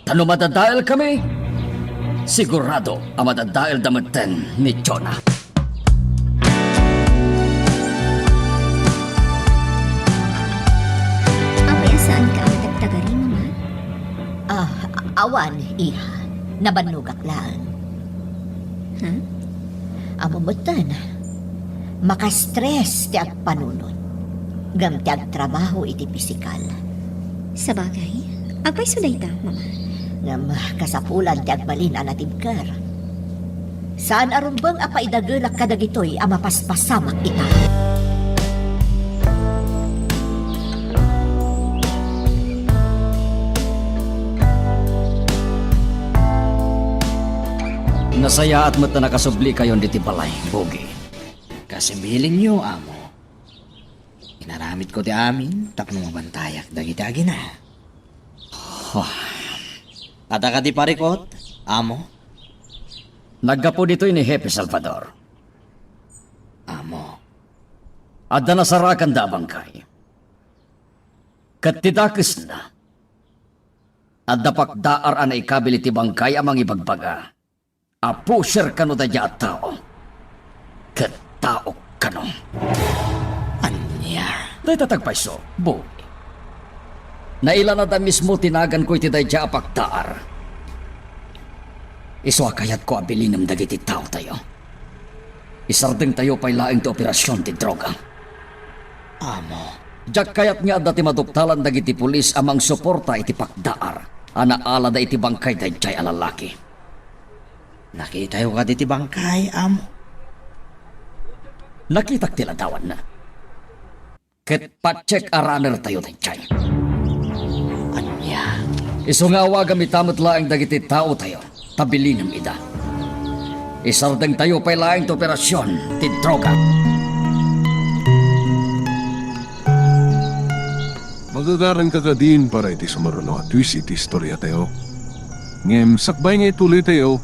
Ta no madadaelkami, sigurado a madadaelda metten ni Jonah. Apay a saanka a matagtagari, Mama? Ah, awan, iha. Nabannogak laeng. Ha? Ammom metten, makastress ti agpanunot, ngem ti agtrabaho iti pisikal. Sabagay, agpayso dayta, Mama. Ngem kasapulan ti agbalin a natibker. Saan a rumbeng a paidagelak kadagitoy a mapaspasamak ita. Nasayaat met ta nakasublikayon ditoy balay, Bugi. Kas bilinyo, Amo. Inaramidko ti amin tapno mabantayak dagiti agina. Huh. Adda kadi parikut, Amo? Naggapu ditoy ni Hepe Salvador. Amo, adda nasarakanda a bangkay. Ket ti dakesna, adda pakdaar a naikabil iti bangkay a mangibagbaga a pusher kano daydiay a tao, ket tao kano. Ania? Dayta ti agpayso, Bugi. Nailanada mismo ti naganko iti daydiay a pakdaar. Isu a kayatko a bilinem dagiti taotayo. Isardengtayo pay laeng ti operasion ti droga. Amo. Diak kayat nga adda ti maduktalan dagiti pulis a mangsuporta iti pakdaar a naalada iti bangkay daydiay a lalaki. Nakitayo kadi ti bangkay, amo? Nakitak ti ladawanna. Ket pa-check a runner tayo daydiay. Ania? Isu nga awagam ita met laeng dagiti taotayo, ta bilinem ida. Isardengtayo pay laeng ti operasion ti droga. Magagaranka kadin para iti sumaruno a twist iti istoriatayo. Ngem sakbay nga ituloytayo,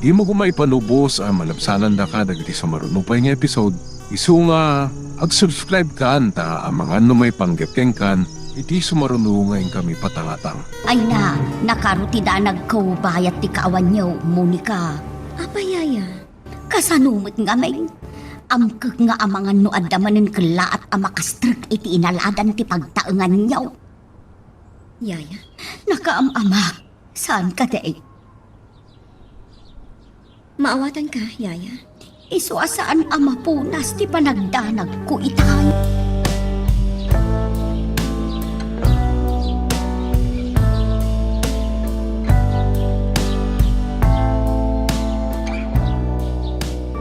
dimo koma ipanubos a malabsanandaka dagiti sumaruno pay nga episode. Isu nga, ag-subscribe kan ta amangan no maipanggep kenkan iti sumaruno nga inkami patangatang. Ay na, nakaro ti danagko bayat ti kaawanyo, Monica. Apay, Yaya? Kasano met ngamin? Amkek nga amangan no adda manen kellaat a makastrek iti inaladan ti pagtaenganyo. Yaya? Nakaam-amak. Saan ka, Day? Maawatanka, Yaya? Isu a saan a mapunas ti panagdanagko itay.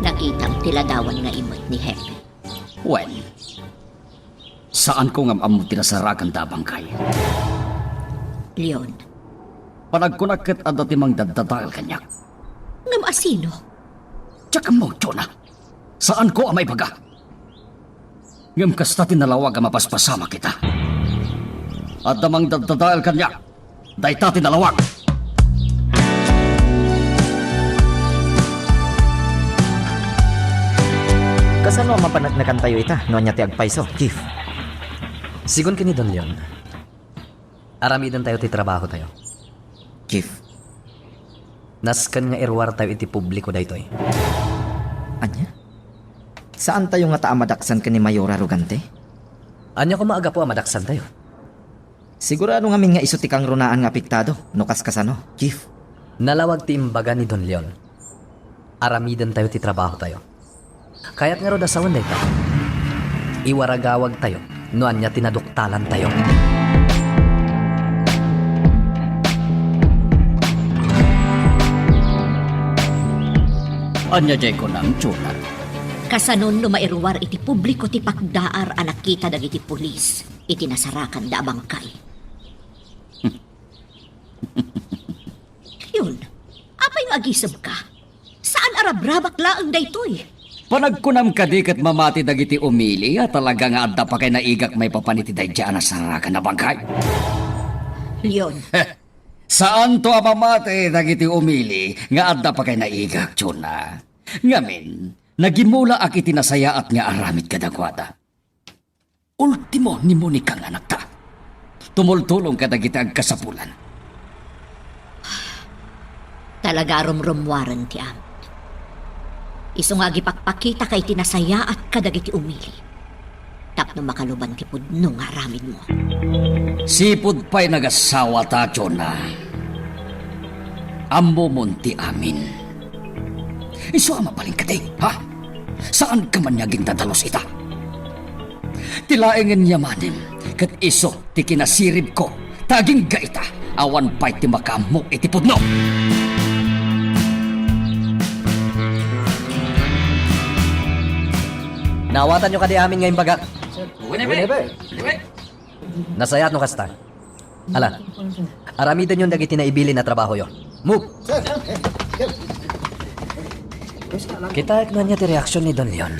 Nakitam ti ladawan nga imet ni Hepe. Wen, saanko nga am-ammo ti nasarakanda a bangkay. Leon. Panagkunak ket adda ti mangdaddadael kaniak. Ngem asino? Diak ammo, Jonah. Saanko a maibaga. Ngem kasta ti nalawag a mapaspasamak ita. Adda mangdaddadael kaniak. Dayta ti nalawag. Kasano a mapaneknekantayo ita no ania ti agpayso, Chief? Sigun ken ni Don Leon, aramidentayo ti trabahotayo. Chief. Nasken nga iruartayo iti publiko daytoy. Ania? Saantayo ngata a madaksan ken ni Mayor Arrogante? Ania koma a gapu a madaksantayo? Sigurado ngamin nga isu ti kangrunaan nga apektado, no kaskasano, Chief. Nalawag ti imbaga ni Don Leon. Aramidentayo ti trabahotayo. Kayat ngarud a sawen dayta. Iwaragawagtayo no ania ti naduktalantayo. Ania diay kunam, Jonah? Kasanon no mairuar iti publiko ti pakdaar a nakita dagiti pulis iti nasarakanda a bangkay? Leon, apay nga agisebka? Saan a rabrabak laeng daytoy. Panagkunam kadi ket mamati dagiti umili a talaga nga adda pa kay naigak maipapan iti daydiay a nasarakan a bangkay? Leon. Saanto a mamati dagiti umili nga adda pa kay naigak, Jonah. Ngamin, nagimulaak iti nasayaat nga aramid kadakuada. Ultimo ni Monica nga anakta. Tumultulong kadagiti agkasapulan. Talaga a rumrummuaren ti amot. Isu nga agipakpakitaka iti nasayaat kadagiti umili tapno makaluban ti pudno nga aramidmo. Sipud pay nagasawata, Jonah. Ammomon ti amin. Isu a mabalin kadi, ha? Saanka man nga agindadalus ita? Ti laengen yamanem ket isu ti kinasiribko, ta agingga ita, awan pay ti makaammo iti pudno. Naawatanyo kadi amin nga imbagak? Wen, Ebe. Nasayaat no kasta. Ala, aramidenyon dagiti naibilin a trabahoyo. Move! Kitaek no ania ti reaksion ni Don Leon.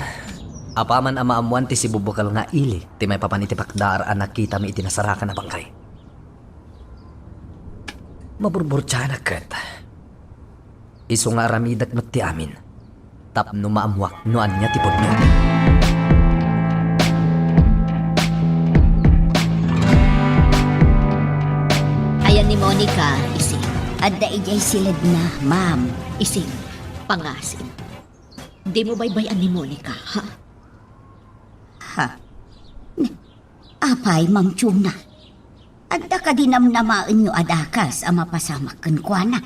Apaman a maammoan ti sibubukel nga ili ti maipapan iti pakdaar a nakitami iti nasarakan a bangkay. Maburburtianak ket. Isu nga aramidek met ti amin tapno maammoak no ania ti pudno. Ayan ni Monica, ising. Adda idiay siledna, ma'am. Ising, pangasim. Dimo baybay-an ni Monica, ha? Ha? Apay, Ma'am Jonah? Adda kadi namnamaenyo a dakas a mapasamak kenkuana?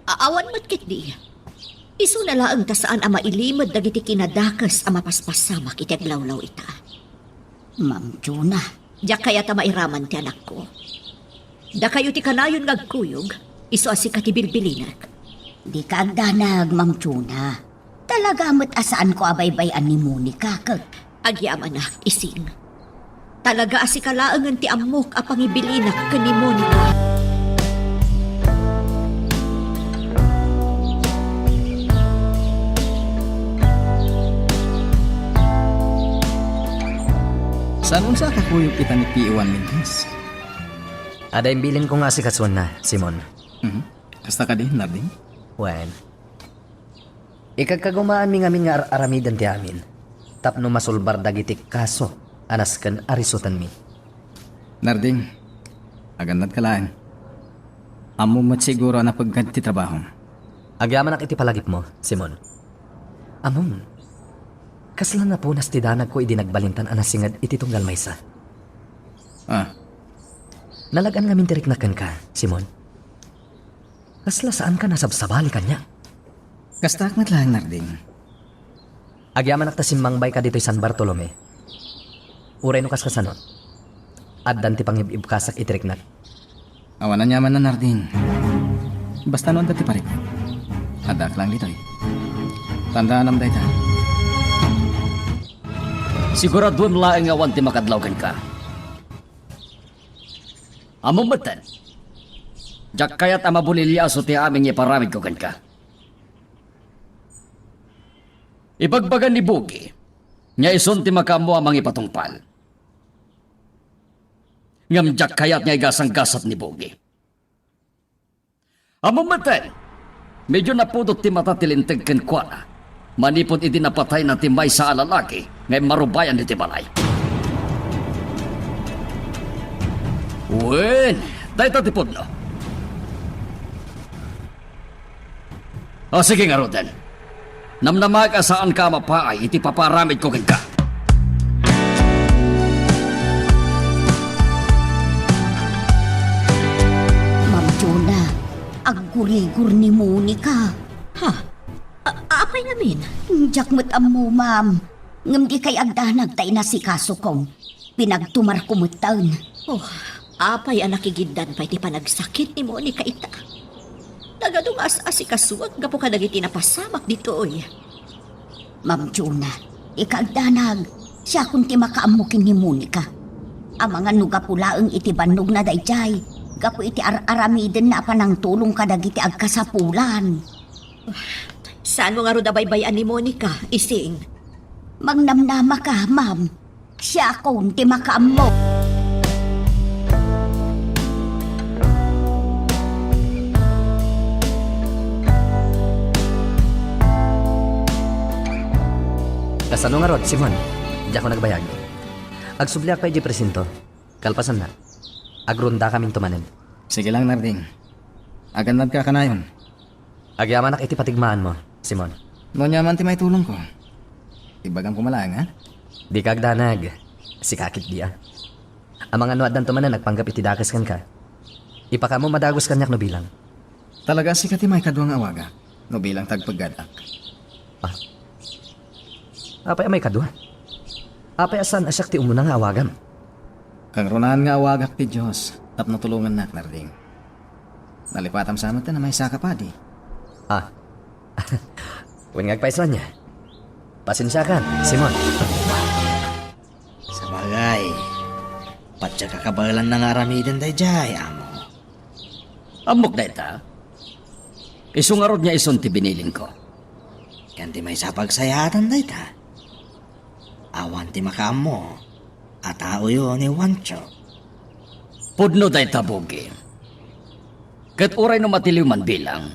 A-, awan met ketdi. Isuna laeng ta saan a mailimed dagiti kinadakes a mapaspasamak iti aglawlaw ita. Ma'am Juna. Diak kayat a mairaman ti anakko. Dakayo ti kanayon nga agkuyog, isu a sika ti bilbilinek. Dika agdanag, Ma'am Juna. Talaga met a saanko a baybay-an ni Monica ket agyamanak, Ising. Talaga a sika laengen ti ammok a pangibilinak ken ni Monica. Saan unsa a kakuyog ita ni P one Mendez? Adda imbilinko nga asikasuenna, Simon. Mhm. Kasta kadi, Narding? Wen, ikagkagumaanmi ngamin nga ar-aramiden ti amin tapno masulbar dagiti kaso a nasken a risutenmi. Narding, agannadka laeng. Ammom met siguro a napeggad ti trabahom. Agyamanak iti palagipmo, Simon. Ammom, kasla napunas ti danagko idi nagbalintan a nasinged iti tunggal maysa. Ah. Nalagan ngamin ti riknak kenka, Simon. Kasla saanka nasabsabali kaniak? Kastaak met laeng, Narding. Agyamanak ta simmangbayka ditoy San Bartolome. Uray no kaskasano, addan ti pangib-ibkasak iti riknak. Awan aniaman, Narding. Basta no adda ti pariknak, addaak laeng ditoy. Tandaanam dayta. Siguraduem laeng nga awan ti makadlaw kenka. Ammom metten, diak kayat a mabuliliaso ti amin nga iparamidko kenka. Ibagbaga ni Bugi nga isun ti makaammo a mangipatungpal. Ngem diak kayat nga igasanggasat ni Bugi. Ammom metten, medyo napudot ti mata ti Linteg kenkuana manipud idi napatayna ti maysa a lalaki nga immarubayan iti balay. Wen, dayta ti pudno. O, sige ngaruden. Namnamaek a saanka a mapaay iti paparamidko kenka. Ma'am Juna, aggurigor ni Monica. Ha? A-, apay ngamin? Diak met ammo, ma'am. Ngem dikay agdanag ta inasikasokon. Pinagtumarko metten. Oh, apay a nakigiddan pay ti panagsakit ni Monica ita? Nagadu nga as-asikasuak gapu kadagiti napasamak ditoy. Ma'am Juna, ika agdanag, siakon ti makaammo ken ni Monica. Amangan no gapu laeng iti bannogna daydiay, gapu iti ar-aramidenna a panangtulong kadagiti agkasapulan. Saanmo ngarud a baybay-an ni Monica, Ising? Magnamnama ka, ma'am. Siakon ti makaammo. Kasano ngarud, Simon? Diak nagbayag. Agsubliak pay idiay presinto. Kalpasanna, agrondakaminto manen. Sige lang, Narding. Agannadka kanayon. Agyamanak iti patigmaanmo, Simon. No aniaman ti maitulongko, ibagam koma laeng, ha? Dika agdanag. Sika ketdi a. Amangan no addanto manen agpanggep iti dakes kenka, ipakaammo a dagus kaniak no bilang. Talaga a sika ti maikadua nga awagak no bilang ti agpeggadak. Ah. Apay a maikadua? Apay a saan a siak ti umuna nga awagam? Kangrunaan nga awagak ti Dios tapno tulongannak, Narding. Nalipatam sa met a maysaka padi. Ah. Wen nga agpayso ania? Pasensiakan, Simon. Sabagay, patyak a kabaelanna nga aramiden daydiay, amo. Ammok dayta. Isu ngarud nga isun ti binilinko. Ken ti maysa a pagsayaatan dayta, awan ti makaammo a taoyo ni Juancho. Pudno dayta, Bugi. Ket uray no matiliw man bilang,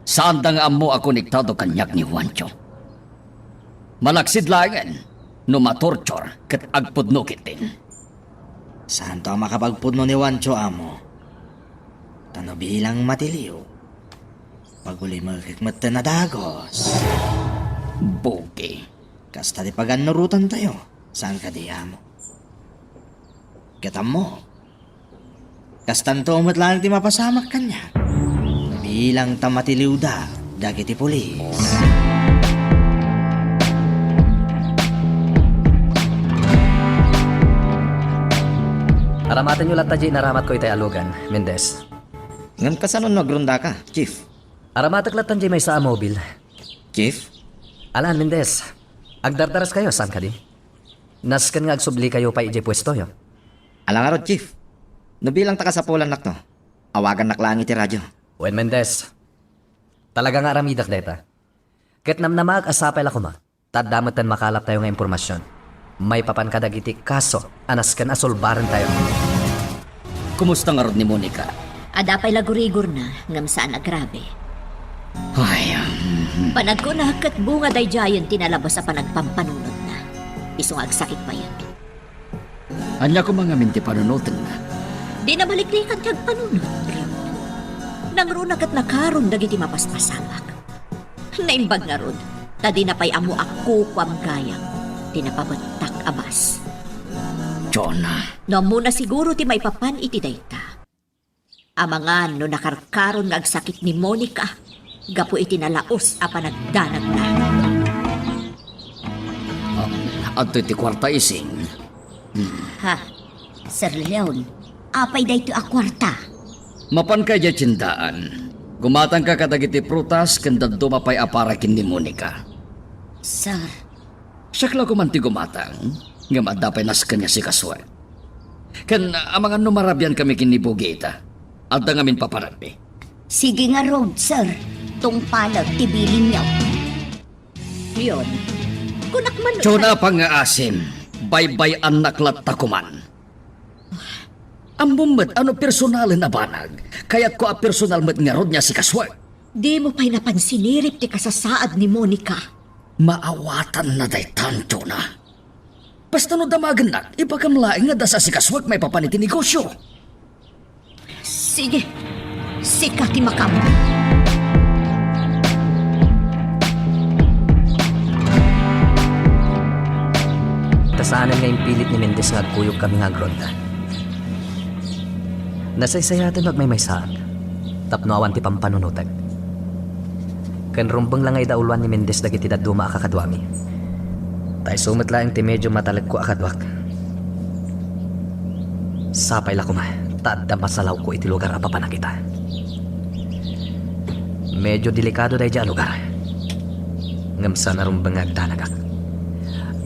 saanda nga ammo a konektado kaniak ni Juancho. Malaksid laengen no matorture ket agpudno ketdin. Saanto a makapagpudno ni Juancho, amo. Ta no bilang matiliw, pagulimekek metten a dagus. Bugi. Kasta ti pagannurotantayo, saan kadi, amo? Ket ammo, kastanto met laeng ti mapasamak kaniak. Ilangta matiliwda dagiti pulis. Aramatenyo latta diay inaramatko itay a lugan, Mendez. Ngem kasano no agrondaka, Chief? Aramatek latta diay maysa a mobil. Chief? Alan, Mendez. Agdardaraskayo, saan kadi? Nasken nga agsublikayo pay idiay puestoyo. Ala ngarud, Chief. No bilang ta kasapulannakto, awagannak laeng iti radio. Wen, Mendez. Talaga nga aramidek dayta. Ket namnamaek a sapay la koma ta adda metten makalaptayo nga impormasion maipapan kadagiti kaso a nasken a sulbarentayo. Kumusta ngarud ni Monica? Adda pay la gurigorna, ngem saan a grabe. Ay, um. Panagkuna ket bunga daydiayen ti nalabes a panagpampanunotna. Isu nga agsakit payen. Ania koma ngamin ti panunotenna? Di nabaliklikan ti agpanunot, Leon. Nangruna ket nakaron dagiti mapaspasamak. Naimbag ngarud, ta dina pay ammo a kukuam gayam ti napabettak a bas. Jonah. No ammona siguro ti maipapan iti dayta. Amangan no nakarkaron nga agsakit ni Monica gapu iti nalaos a panagdanagna. Ah, adtoy ti kuarta, Ising. Hmm. Ha? Sir Leon, apay daytoy a kuarta? Mapanka idiay tiendaan. Gumatangka kadagiti prutas ken dadduma pay a para ken ni Monica. Sir. Siak la koma ti gumatang, ngem adda pay nasken nga sikasuek. Ken amangan no marabiankami ken ni Bugita. Adda ngamin papananmi. Sige ngarud, sir. Tungpalek ti bilinyo. Leon, kunak man no Jonah, pangngaasim, baybay-annak latta koman. Ammom met a no personalen a banag, kayatko a personal met ngarud nga sikasuek. Dimo pay napan sinirip ti kasasaad ni Monica. Maawatanna daytan, Jonah. Basta no damagennak, ibagam laeng nga adda sikasuek maipapan iti negosio. Sige, sika ti makaammo. Ta saanen nga impilit ni Mendez nga agkuyogkami nga agronda. Nasaysayaten no agmaymaysaak tapno awan ti pampanunotek. Ken rumbeng la nga idauloan ni Mendez dagiti dadduma a kakaduami. Ta isu met laeng ti medio matalekko a kaduak. Sapay la koma ta adda masalawko iti lugar a papanak ita. Medio delikado daydiay a lugar. Ngem saan a rumbeng nga agdanagak.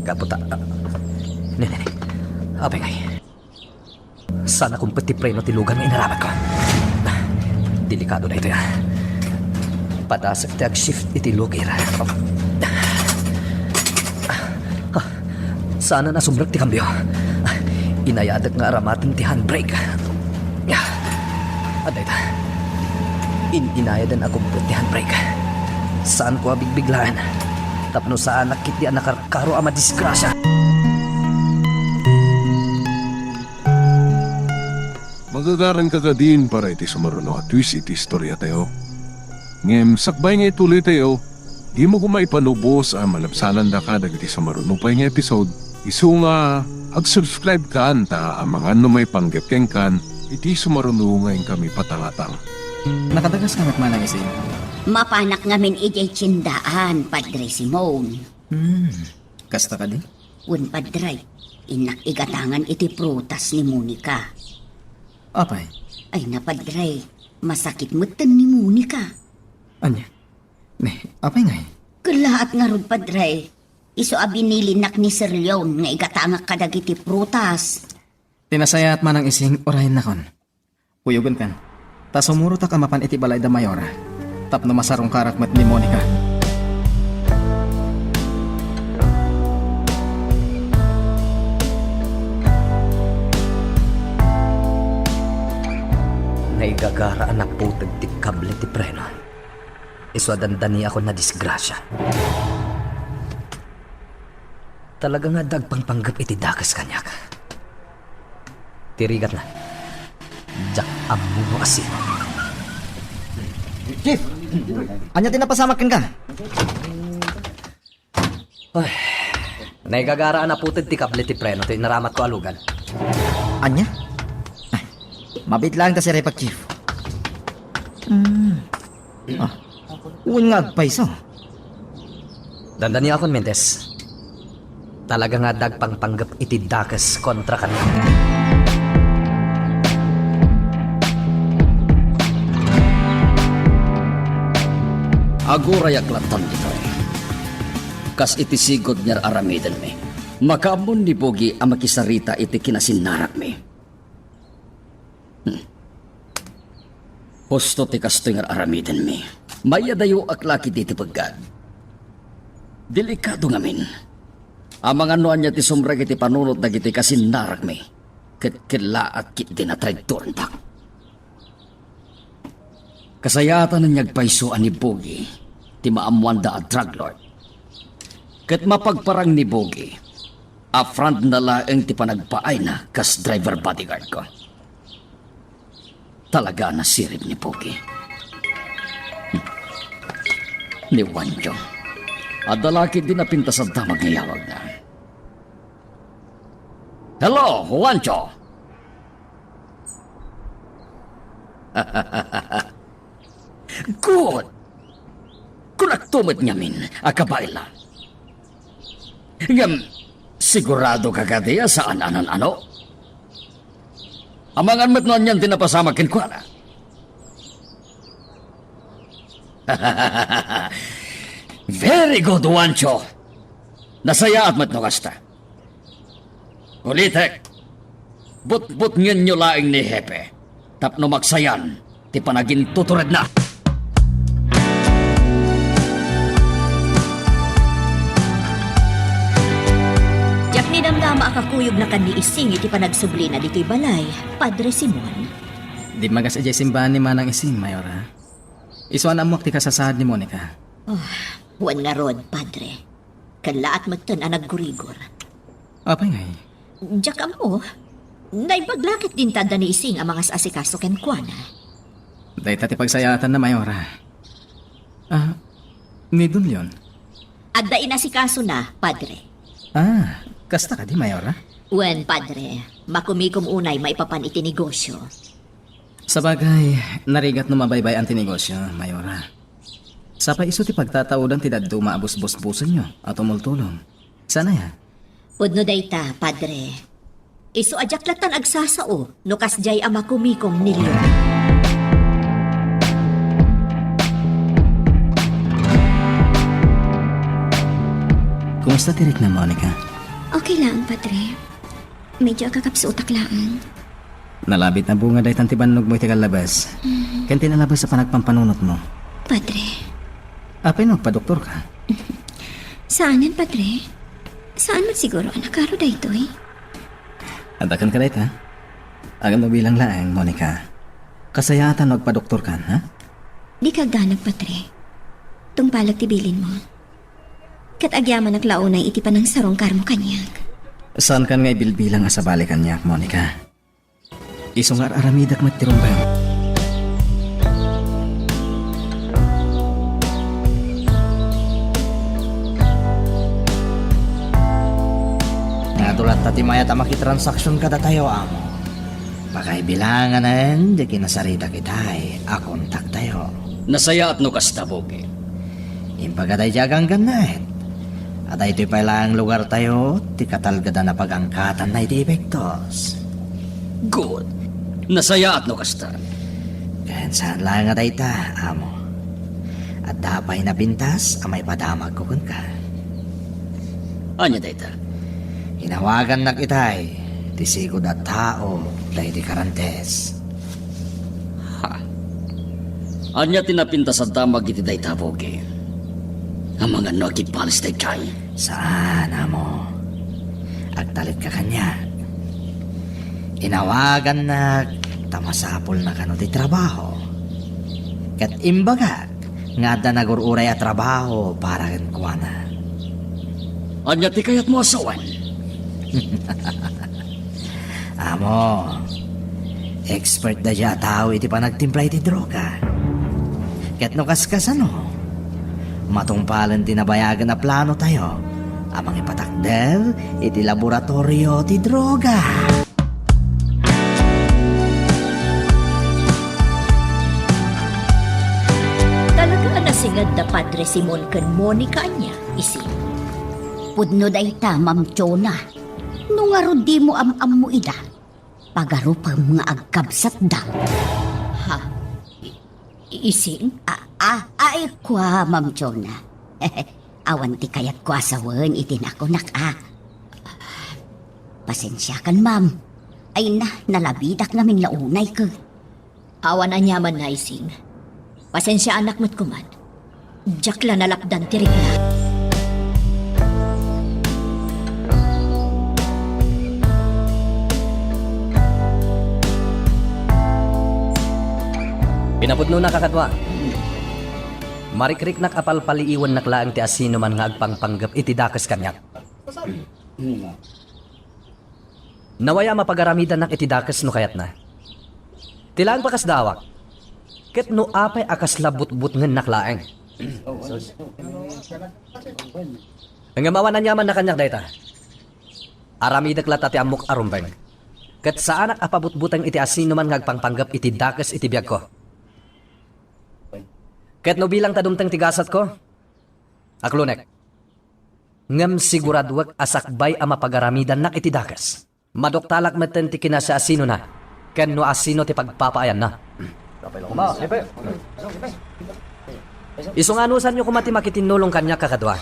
Gapu ta, ah, ne, ne, ne. Apay ngay. Saan a kumpet ti preno ti lugar nga inaramatko. Delikado daytoy, ah. Padasek ti ag-shift iti lugir. Ah, saan a nasumrek ti kambio. Inayadek nga aramaten ti handbrake. Adda ita. In-inayaden a kumpet ti handbrake. Saanko a bigbiglaen. Tapno saanak ketdi a nakarkaro a madisgrasia. Magagaranka kadin para iti sumaruno a twist iti istoriatayo. Ngem sakbay nga ituloytayo, dimo koma ipalubos a malabsanandaka dagiti sumaruno pay nga episode, isu nga ag-subscribe kan ta amangan no maipanggep kenkan iti sumaruno nga inkami patangatang. Nakadagaska met, Manang Ising? Mapanak ngamin idiay tiendaan, Padre Simon. Hmm, kasta kadi? Wen, Padre, innak igatangan iti prutas ni Monica. Apay? Ay na, Padre, masakit metten ni Monica. Ania? Ne, apay ngay? Kellaat ngarud, Padre. Isu a binilinnak ni Sir Leon nga igatangak kadagiti prutas. Ti nasayaat, Manang Ising, urayennakon. Kuyogenkan. Ta sumurotak a mapan iti balay da Mayora. Tapno masarungkarak met ni Monica. Naigagara a naputeg ti kable ti preno. Isu a dandaniakon a disgrasia. Talaga nga adda agpangpanggep iti dakes kaniak. Ti rigatna, diak ammo no asino. Chief! Ania ti napasamak kenka? Ay, naigagara a naputeg ti kable ti preno ti inaramatko a lugan. Ania? Ay, mabiit laeng ta siripek, Chief. Hmm. Ah, wen nga agpayso. Dandaniakon, Mendez. Talaga nga adda agpangpanggep iti dakes kontra kaniak. Agurayak latta ditoy. Kas iti sigud nga ar-aramidenmi, makaammon ni Bogi a makisarita iti kinasinnarakmi. Hmm. Husto ti kastoy nga ar-aramidenmi. Maiyadayoak la ketdi iti peggad. Delikado ngamin. Amangan no ania ti sumrek iti panunot dagiti kasinnarakmi, ket kellaat ketdi a traidorandak. Kasayaatan nga agpayso a ni Bogi ti maammoanda a drug lord. Ket mapagparang ni Bogi a friendna laeng ti panagpaayna kas driver bodyguard ko. Talaga a nasirib ni Bogi. Hmm. Ni Juancho. Adda la ketdi napintas a damag nga yawagna. "Hello, Juancho!" Good! Kunakto met ngamin a kabaela. Ngem, sigurado ka kadi a saan a nan-ano? Amangan met no anian ti napasamak kenkuana. Very good, Juancho. Nasayaat met no kasta. Ulitek, butbutngenyo laeng ni Hepe tapno maksayan ti panagintuturedna. Diak ni damdama a kakuyognakan ni Ising iti panagsublina ditoy balay, Padre Simon. Dimmagas idiay simbaan ni Manang Ising, Mayora. Isu a naammoak ti kasasaad ni Monica. Oh, wen ngarud, Padre. Kellaat metten a naggurigor. Apay ngay? Diak ammo. Naimbag la ketdi ta adda ni Ising a mangas-asikaso kenkuana. Dayta ti pagsayaatanna, Mayora. Ah, ni Don Leon? Adda inasikasona, Padre. Ah, kasta kadi, Mayora? Wen, Padre, makumikom unay maipapan iti negosyo. Sabagay, narigat no mabaybay-an ti negosyo, Mayora. Sapay isu ti pagtataodan ti dadduma a busbusbusenyo a tumultulong. Saan aya? Pudno dayta, Padre. Isu a diak lattan agsasao no kasdiay a makumikom ni Leon. Kumusta ti rikna, Monica? Okay lang, Padre. Medyo agkakapsutak laeng. Nalabit a bunga daytan ti bannogmo iti kallabas. Mm. Ken ti nalabas a panagpampanunotmo. Padre. Apay no agpadoktorka? Saanen, Padre. Saan man siguro a nakaro daytoy? Adda kenka dayta? Agano bilang laeng, Monica. Kasayaatan no agpadoktorkan, ha? Dika agdanag, Padre. Tungpalek ti bilinmo. Ket agyamanak la unay iti panangsarungkarmo kaniak. Saankan nga ibilbilang a sabali kaniak, Monica. Isu nga ar-aramidek met ti rumbeng. Nga adu latta ti mayat a makitransaksion kadatayo, amo. Pakaibilanganen ti kinasaritak itay a kontaktayo. Nasayaat no kasta, Bogi. Imbag a daydi a ganggannaet a daytoy pay laeng lugartayo ti katalgedan a pagangkatanna iti epektos. Good. Nasayaat no kasta. Ken saan laeng a dayta, amo. Adda pay napintas a maipadamagko kenka. Ania dayta? Inawagannak itay ti sigud a tao daydi Carantes. Ha? Ania ti napintas a damag iti dayta, Bogi? Amangan no agibales daytoy? Saan, amo. Agtalitka kaniak. Inawagannak ta masapulna kano ti trabaho. Ket imbagak nga adda nagur-uray a trabaho para kenkuana. Ania ti kayatmo a sawen? Amo, expert daydi a tao iti panagtimpla iti droga. Ket no kaskasano, matungpalen ti nabayagen a planotayo a mangipatakder iti laboratorio ti droga. Da Padre Simon ken Monica ania, Ising? Pudno dayta, Ma'am Chona. No ngarud dimo am-ammo ida, pagarupem nga agkabsatda. Ha? I-, Ising? A, a, ay, kua, Ma'am Chona. Awan ti kayatko a sawen iti nakunak, a. Pasensiakan, ma'am. Ay na, nalabidak ngamin la unay ket. Awan aniamanna, Ising. Pasensiaanak met koman. Diak la nalapdan ti rikna. Pinapudnona, kakadua. Marikriknak a palpaliiwennak laeng ti asinoman nga agpangpanggep iti dakes kaniak. Nawaya a mapagaramidannak iti dakes no kayatna. Ti laeng pakasdaawak, ket no apay a kasla butbutngennak laeng. Ngem awan aniamanna kaniak dayta. Aramidek latta ti ammok a rumbeng. Ket saanak a pabutbuteng iti asinoman nga agpangpanggep iti dakes iti biagko. Ket no bilang ta dumteng ti gasatko, aklonek. Ngem siguraduek a sakbay a mapagaramidannak iti dakes, maduktalak metten ti kinasiasinona ken no asino ti pagpapaayanna. Isu nga anusanyo koma ti makitinnulong kaniak, kakadua,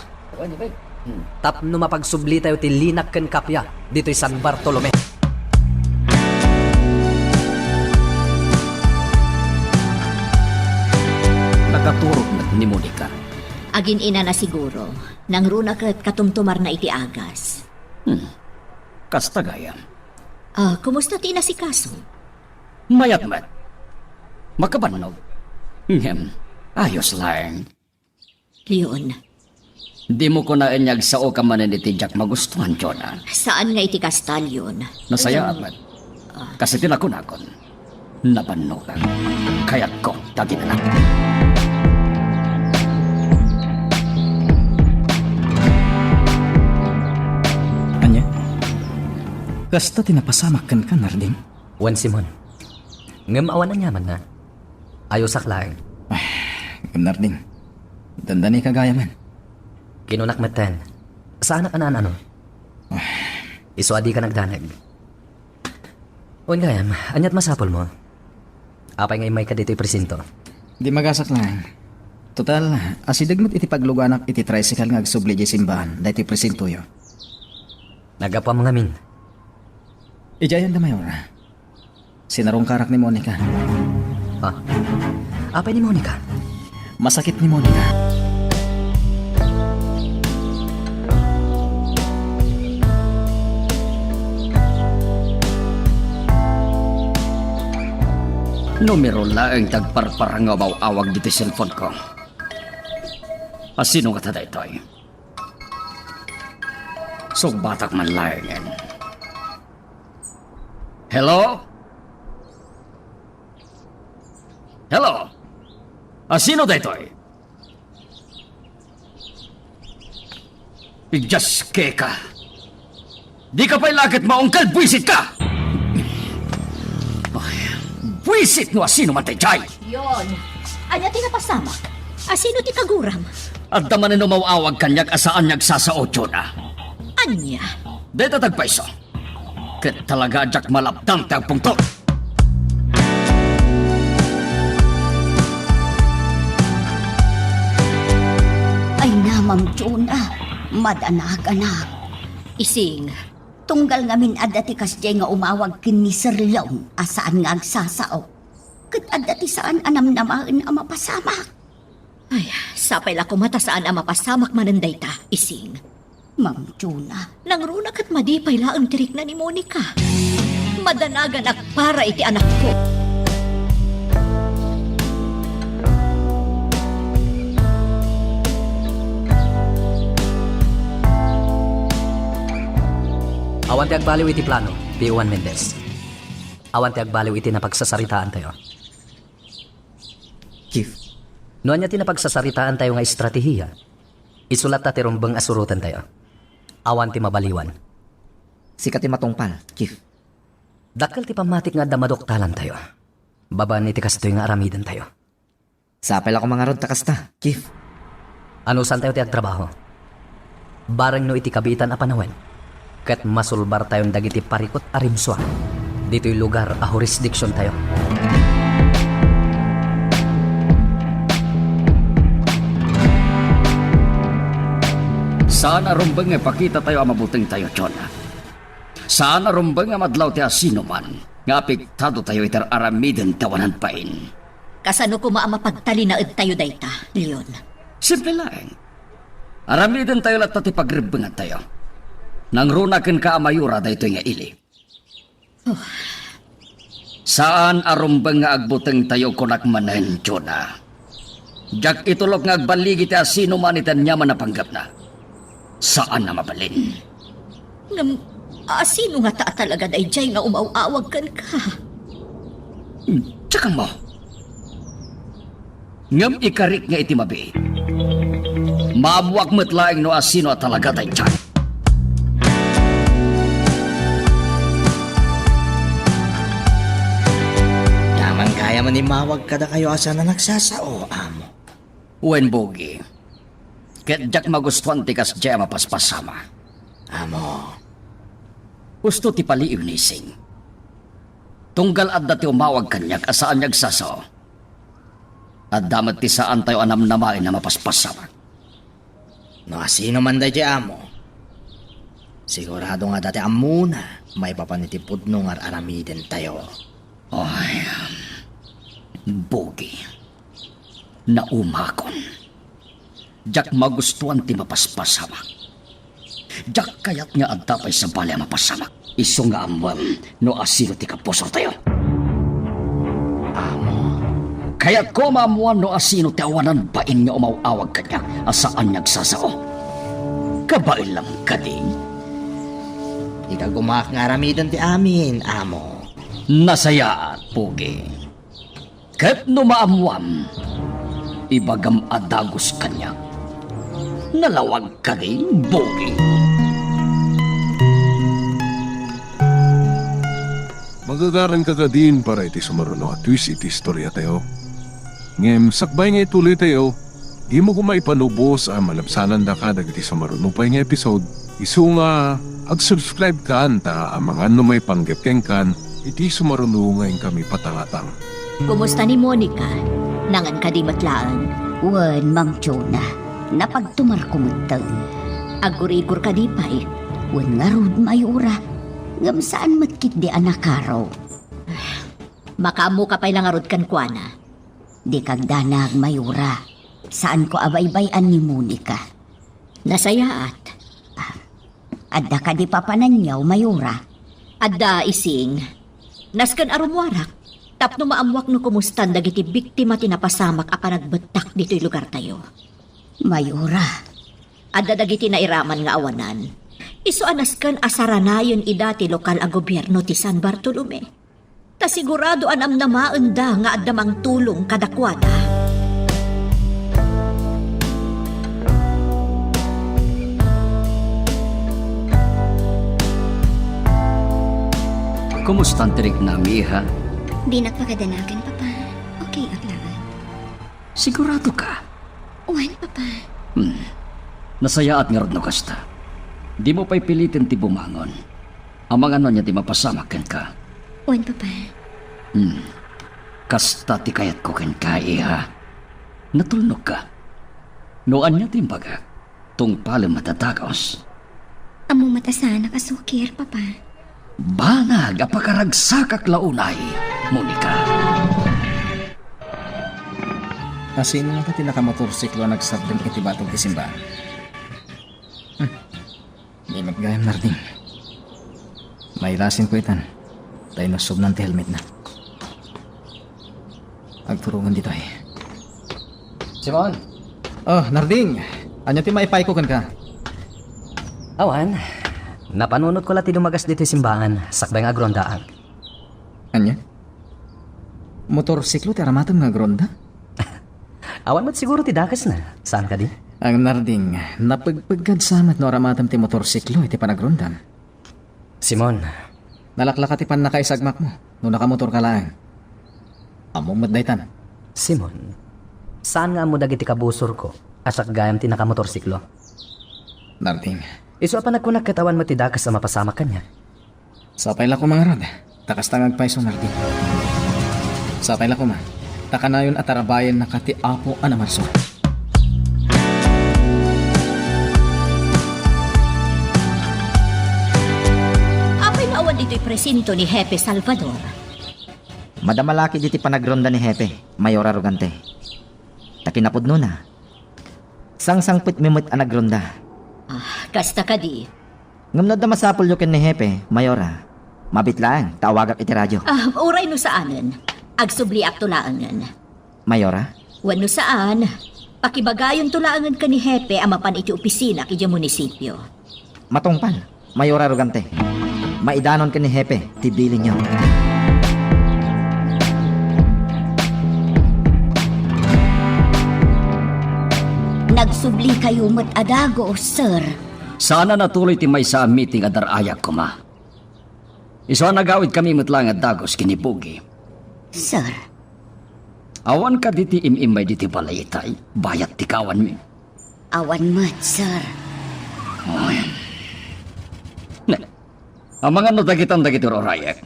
tapno mapagsublitayo ti linak ken kappia ditoy San Bartolome. Nakaturog met ni Monica. Agin-inana siguro, nangruna ket katumtumarna iti agas. Hmm. Kasta gayam. Ah, kumusta ti inasikaso? Mayat met. Makabannog. Ngem, ayos laeng. Leon. Dimo kunaen nga agsaoka manen iti diak magustuhan, Jonah. Saan nga iti kasta, Leon. Nasayaat met. Kas iti nakunakon, nabannogak. Kayatko ti agin-anak. Ania? Kasta ti napasamak kenka, Narding? Wen, Simon. Ngem awan aniamanna. Ayosak laeng. Ay, ngem Narding, dandanika gayamen. Kinunak metten, saanak a naan-ano. Isu a dika nagdanag. Wen gayam, aniat masapulmo? Apay nga immayka ditoy presinto? Di magasak laeng. Total, asideg met iti pagluganak iti tricycle nga agsubli idiay simbahan, daytoy presintoyo. Naggapuam ngamin. Idiay Ayanda Mayor. Sinarungkarak ni Monica. Ha? Apay ni Monica? Masakit ni Monica. Numero laeng ti agparpar nga umaw-awag ditoy cellphone ko. Asino ngata daytoy? Sungbatak man laengen. Hello? Hello? Asino daytoy? Idias keka. Dika pay la ket maungkel, buisitka! Ay, buisit no asino man daydiay! Leon, ania ti napasamak? Asino ti kaguram? Adda manen umaw-awag kaniak a saan nga agsasao, Jonah. Ania? Dayta ti agpayso. Ket talaga a diak malapdan ti agpungtot. Ay na, Ma'am Jonah, madanag, anak. Ising. Tunggal ngamin adda ti kasdiay nga umawag ken ni Sir Leon a saan nga agsasao. Ket adda ti saan a namnamaen a mapasamak. Ay, sapay la koma ta saan a mapasamak manen dayta, Ising. Ma'am Jonah. Nangruna ket madi pay laeng ti rikna ni Monica. Madanaganak para iti anakko. Awan ti agbaliw iti plano, P O one Mendez. Awan ti agbaliw iti napagsasaritaantayo. Chief. No ania ti napagsasaritaantayo nga estratehiya, isu latta ti rumbeng a surotentayo. Awan ti mabaliwan. Sika ti matungpal, Chief. Dakkel ti pammatik nga adda maduktalantayo. Babaen iti kastoy nga aramidentayo. Sapay la koma ngarud ta kasta, Chief. Anusantayo ti agtrabaho. Bareng no iti kabiitan a panawen, ket masulbartayon dagiti parikut a rimsua ditoy lugar a hurisdiksiontayo. Saan a rumbeng nga ipakitatayo a mabutengtayo, Jonah. Saan a rumbeng nga madlaw ti asinoman nga apektadotayo iti ar-aramiden ti awanan bain. Kasano koma a mapagtalinaedtayo dayta, Leon? Simple laeng. Aramidentayo latta ti pagrebbengantayo. Nangruna kenka a mayura daytoy nga ili. Oh. Saan a rumbeng nga agbutengtayo, kunak manen, Jonah. Diak itulok nga agballigi ti asinoman iti aniaman a panggepna. Saan a mabalin. Ngem, asino ngata a talaga daydiay nga umaw-awag kenka? Diak ammo. Ngem ikarik nga iti mabiit, maammoak met laeng no asino a talaga daydiay. Amangan gayam a immawag kadakayo a saan a nagsasao, amo. Wen, Bugi. Ket diak magustuan ti kasdiay a mapaspasamak. Amo. Husto ti paliiw ni Ising. Tunggal adda ti umawag kaniak a saan nga agsasao, adda met ti saantayo a namnamaen a mapaspasamak. No asino man daydiay, amo, sigurado nga adda ti ammona maipapan iti pudno nga ar-aramidentayo. Ay, Bugi. Naumakon. Diak magustuan ti mapaspasamak. Diak kayat nga adda pay sabali a mapasamak. Isu nga ammoem no asino ti kapusotayo. Amo, kayatko a maammoan no asino ti awanan bain nga umaw-awag kaniak a saan nga agsasao. Kabaelam kadi? Ikagumaak nga aramiden ti amin, amo. Nasayaat, Bugi. Ket no maammoam, ibagam a dagus kaniak. Nalawag kadi, Bugi? Magagaranka kadin para iti sumaruno a twist iti istoriatayo. Ngem sakbay nga ituloytayo, dimo koma ipanubos a malabsanandaka dagiti sumaruno pay nga episode. Isu nga ag-subscribe kan ta amangan no maipanggep kenkan iti sumaruno nga inkami patangatang. Kumusta ni Monica? Nangan kadi met laeng? Wen, Mang Jonah, napagtumarko metten. Aggurigor kadi pay? Wen ngarud, Mayura. Ngem saan met ketdi a nakaro. Makaammoka pay la ngarud kenkuana? Dika agdanag, Mayura. Saanko a baybay-an ni Monica. Nasayaat. Ah, adda kadi papananyaw, Mayura? Adda, Ising. Nasken a rummuarak tapno maammoak no kumustan dagiti biktima ti napasamak a panagbettak ditoy lugartayo. Mayura. Adda dagiti nairaman nga awanan. Isu a nasken a saranayen ida ti lokal a gobierno ti San Bartolome. Ta sigurado a namnamaenda nga adda mangtulong kadakuada. Kumustan ti riknam, iha? Dinak pagadanagan, Papa. Okay ak laeng. Sigurado ka? Wen, Papa. Hmm. Nasayaat ngarud no kasta. Dimo pay piliten ti bumangon. Amangan no ania ti mapasamak kenka. Wen, Papa. Hmm. Kasta ti kayatko kenka, iha. Natulnogka. No ania ti imbagak, tungpalem met a dagus. Ammom met a saanak a sukir, Papa. Banag a pakaragsakak la unay, Monica. Asino ngata ti nakamotorsiklo a nagsardeng iti batok ti simbahan? Hmm. Di met gayam, Narding. Mailasinko itan, ta inussobnan ti helmetna. Agturongen ditoy. Simon! Oh, Narding! Ania ti maipayko kenka? Awan. Napanunotko la ti dumagas ditoy simbahan, sakbay nga agrondaak. Ania? Motorsiklo ti aramatem nga agronda? Awan met siguro ti dakesna. Saan kadi? Ang Narding, napegpeggad sa met no aramatem ti motorsiklo iti panagrondam. Simon. Nalaklaka ti pannakaisagmakmo no nakamotorka laeng. Ammom met daytan. Simon, saan nga ammo dagiti kabusorko Asak gayam ti nakamotorsiklo. Narding. Isu a panagkunak ket awan met ti dakes a mapasamak kaniak. Sapay la koma ngarud, ta kasta nga agpayso, Narding. Sapay la koma, ta kanayon a tarabayennaka ti Apo a namarsua. Apay nga awan ditoy presinto ni Hepe Salvador? Madama la ketdi ti panagronda ni Hepe, Mayora Rogante. Ta kinapudnona, sangsangpetmi met a nagronda. Ah, kasta kadi. Ngem no adda masapulyo ken ni Hepe, Mayora, mabit laeng ta awagak iti radio. Ah, uray no saanen, agsubliakto laengen. Mayora? Wenno saan, pakibagayonto laengen ken ni Hepe a mapan iti opisina idiay munisipio. Matungpal, Mayora Rogante. Maidanon ken ni Hepe ti bilinyo. Nagsublikayo met a dagus, sir. Saan a natuloy ti maysa a meeting a dar-ayak koma. Isu a nagawidkami met laeng a dagus ken ni Bugi. Sir. Awan kadi ti im-immay ditoy balay itay, bayat ti kawanmi? Awan met, sir. Ay. Ne, amangan no dagitan dagiti ur-urayek.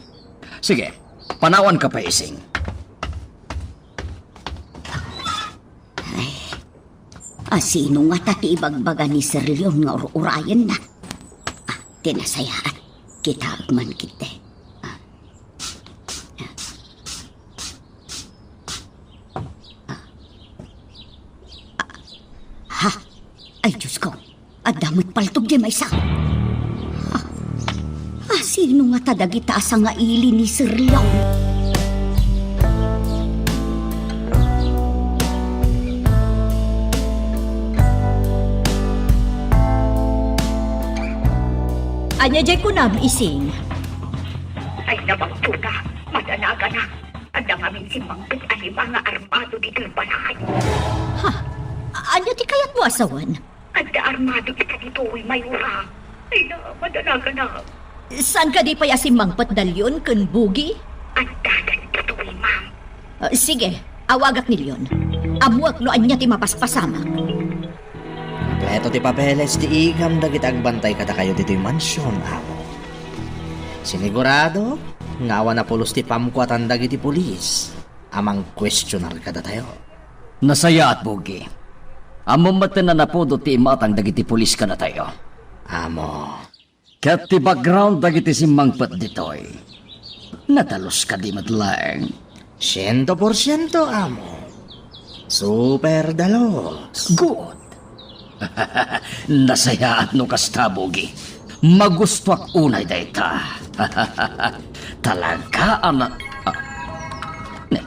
Sige, panawanka pay, Ising. Ay. A, sino ngata ti ibagbaga ni Sir Leon nga ur-urayenna? Ah, ti nasayaat. Kitaek man ketdi. Ah. Ah. Ah. Ha? Ay, Diyos ko. Adda met paltog diay maysa. Ah, ah, sino ngata dagita a sangaili ni Sir Leon? Ania diay kunam, Ising? Ay, nabagtoka. Madanaganak. Adda ngamin simmangpet a lima nga armado ditoy balay. Ha? Ania ti kayatmo a sawen? Adda armado ita ditoy, Mayora. Ay na, madanaganak. Saan kadi pay a simmangpet da Leon ken Bugi? Adda dagitoy, ma'am. Ah, sige, awagak ni Leon. Ammoak no ania ti mapaspasamak. Kompleto ti papeles ti igam dagiti agbantay kadakayo ditoy mansion, amo. Sinigurado nga awan a pulos ti pamkuatan dagiti pulis a mangkuestionar kadatayo. Nasayaat, Bugi. Ammom met a napudot ti imatang dagiti pulis kadatayo. Amo. Ket ti background dagiti simmangpet ditoy, nadalus kadi met laeng? Siento porsiento, amo. Super dalus. Good. Nasayaat no kasta, Bugi. Magustuak unay dayta. Talaga a na-, ah, ne-,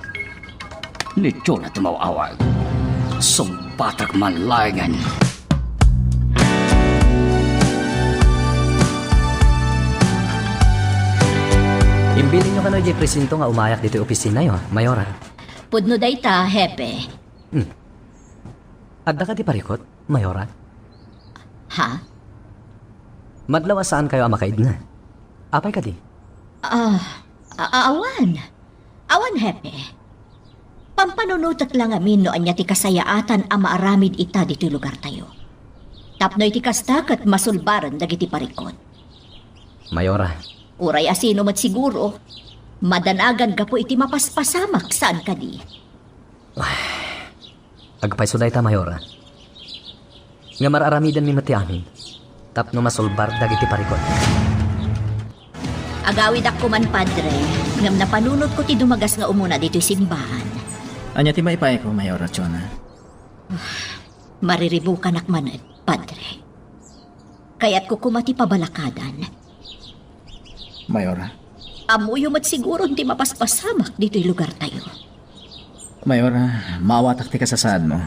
Ni Jonah tumaw-awag. Sungbatak man laengen. Imbilinyo kano idiay presinto nga umayak ditoy opisinayo, Mayora. Pudno dayta, Hepe. Hmm. Adda kadi parikut, Mayora? Ha? Madlaw a saankayo a makaidna. Apay kadi? Ah, a-, awan. Awan, Hepe. Pampanunotek la ngamin no ania ti kasayaatan a maaramid ita ditoy lugartayo. Tapno iti kasta ket masulbaren dagiti parikut. Mayora. Uray a sino met siguro, madanagan gapu iti mapaspasamak, saan kadi? Agpayso dayta, Mayora. Ngem ar-aramidenmi met ti amin tapno masulbar dagiti parikut. Agawidak koman, Padre, ngem napanunotko ti dumagas nga umuna ditoy simbahan. Ania ti maipayko, Mayora Jonah? Mariribukanak manen, Padre. Kayatko koma ti pabalakadan. Mayora? Ammoyo met siguron ti mapaspasamak ditoy lugartayo. Mayora, maawatak ti kasasaadmo.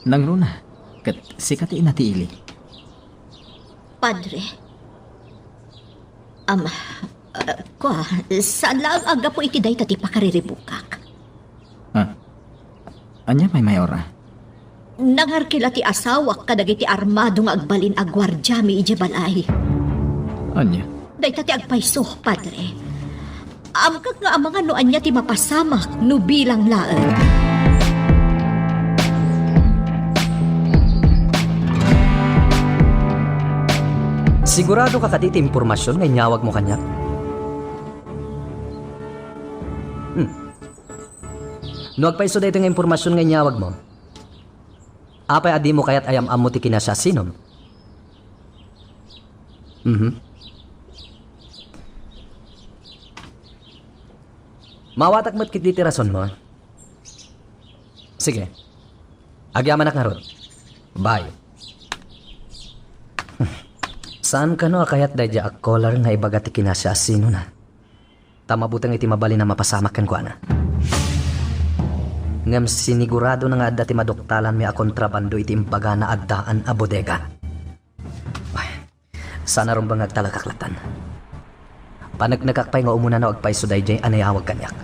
Nangruna, ket sika ti ina ti ili. Padre, am, ah, kua, saan laeng a gapu iti dayta ti pakariribukak. Ah. Ania pay, Mayora? Nangarkila ti asawak kadagiti armado nga agbalin a guardiami idiay balay. Ania? Dayta ti agpayso, Padre. Amkak nga amangan no ania ti mapasamak no bilang laeng. Sigurado ka kadi ti impormasion nga inyawagmo kaniak? Hmm. No agpayso daytoy nga impormasion nga inyawagmo, apay a dimo kayat a yam-ammo ti kinasiasinom? Mhm. Maawatak met ketdi ti rasonmo. Sige. Agyamanak ngarud. Bye. Saan kano a kayat daydiay a caller nga ibaga ti kinasiasinona? Ta mabuteng iti mabalin a mapasamak kenkuana. Ngem siniguradona nga adda ti maduktalanmi a kontrabando iti imbagana addaan a bodega. Ay, saan a rumbeng nga agtalekak lattan. Paneknekak pay nga umuna no agpayso daydiay a nayawag kaniak.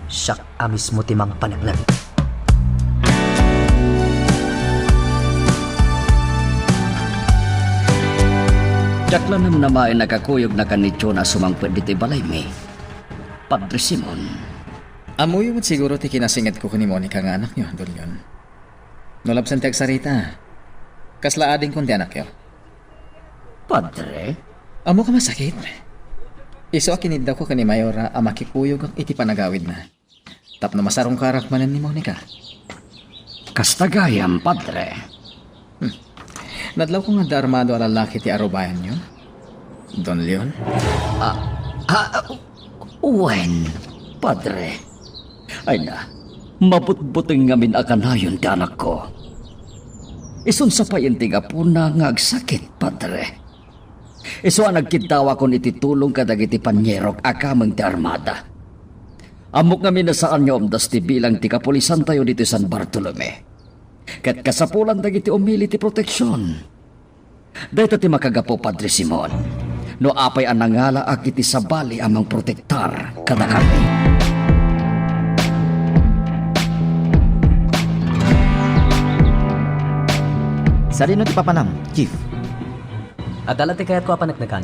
Siak a mismo ti mangpaneknek. Diak la namnama a nakakuyogna ken ni John a sumangpet ditoy balaymi, Padre Simon. Ammoyo met siguro ti kinasingedko ken ni Monica nga anakyo, Don Leon. No labsen ti agsarita, kasla adingkon ti anakyo. Padre? Ammok a masakit. Isu a kiniddawko ken ni Mayora a makikuyogak iti panagawidna tapno masarungkarak manen ni Monica. Kasta gayam, Padre. Hmm. Nadlawko nga adda armado a lallaki ti arubayanyo, Don Leon? Ah, ah, wen, Padre. Ay na, mabutbuteng ngamin a kanayon ti anakko. Isun sapayen ti gapuna nga agsakit, Padre. Isu a nagkiddawakon iti tulong kadagiti panyerok a kameng ti armada. Ammok ngamin a saanyo umdas ti bilang ti kapulisantayo ditoy San Bartolome. Ket kasapulan dagiti umili ti proteksion. Dayta ti makagapu, Padre Simon, no apay a nangalaak iti sabali a mangprotektar kadakami. Sadino ti papanam, Chief? Adda la ti kayatko a paneknekan.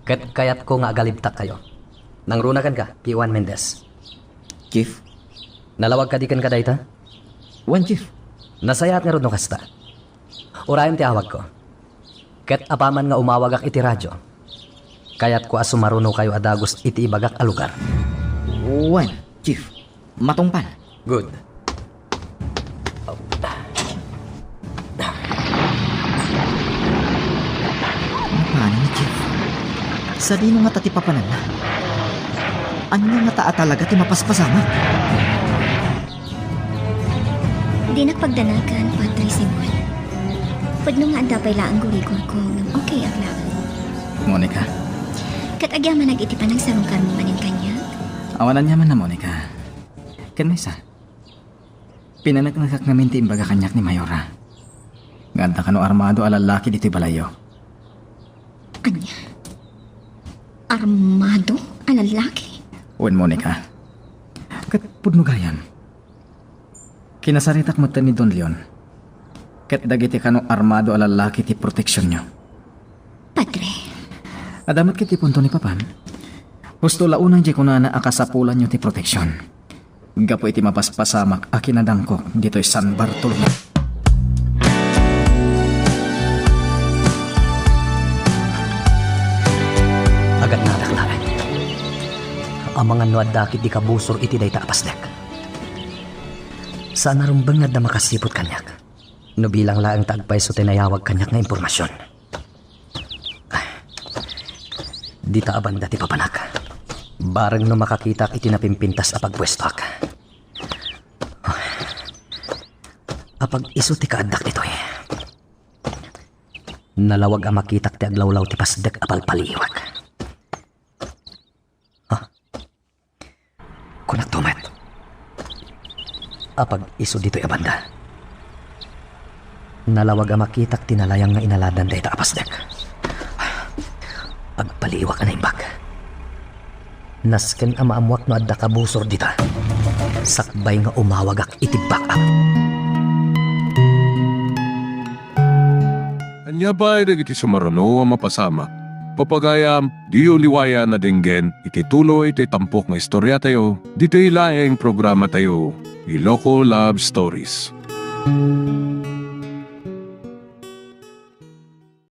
Ket kayatko nga agalibtakkayo. Nangruna kenka, P one Mendez. Chief? Nalawag kadi kenka dayta? Wen, Chief. Nasayaat ngarud no kasta. Urayem ti awagko. Ket apaman nga umawagak iti radio, kayatko a sumarunokayo a dagus iti ibagak a lugar. Wen, Chief. Matungpal. Good. Mapano ni Chief? Sadino ngata ti papananna? Ania ngata a talaga ti mapaspasamak? Dinak pagdanagan, Padre Simon. Pudno nga adda pay laeng gurigurko ngem okay ak laeng. Monica? Ket agyamanak iti panangsarungkarmo manen kaniak? Awan aniamanna, Monica. Ken maysa, pinaneknekak ngamin ti imbaga kaniak ni Mayora nga adda kano armado a lallaki ditoy balayyo. Ania? Armado a lallaki? Wen, Monica. Ket pudno gayam. Kinasaritak met ni Don Leon ket dagiti kano armado a lallaki ti proteksionyo. Padre. Adda met ket ti punto ni Papam. Husto la unay diay kunana a kasapulanyo ti proteksion gapu iti mapaspasamak a kinadangkok ditoy San Bartolome. Agannadak laeng. Amangan no adda ketdi kabusor iti dayta a pasdek. Saan a rumbeng nga adda makasiput kaniak. No bilang laeng ta agpayso ti nayawag kaniak nga impormasion. Dita a banda ti papanak. Bareng no makakitak iti napimpintas a pagpuestoak. Apag isu ti kaaddak ditoy. Nalawag a makitak ti aglawlaw ti pasdek a palpaliiwak. Ha? Kunakto met. Apag isu ditoy a banda. Nalawag a makitak ti nalayang nga inaladan dayta a pasdek. Agpaliiwak a naimbag. Nasken a maammoak no adda kabusor dita. Sakbay nga umawagak iti backup. Ania pay dagiti sumaruno a mapasamak? Papagayam, diyo liwayan a denggen iti tuloy ti tampok nga istoriatayo, ditoy laeng programatayo, Iloko Love Stories.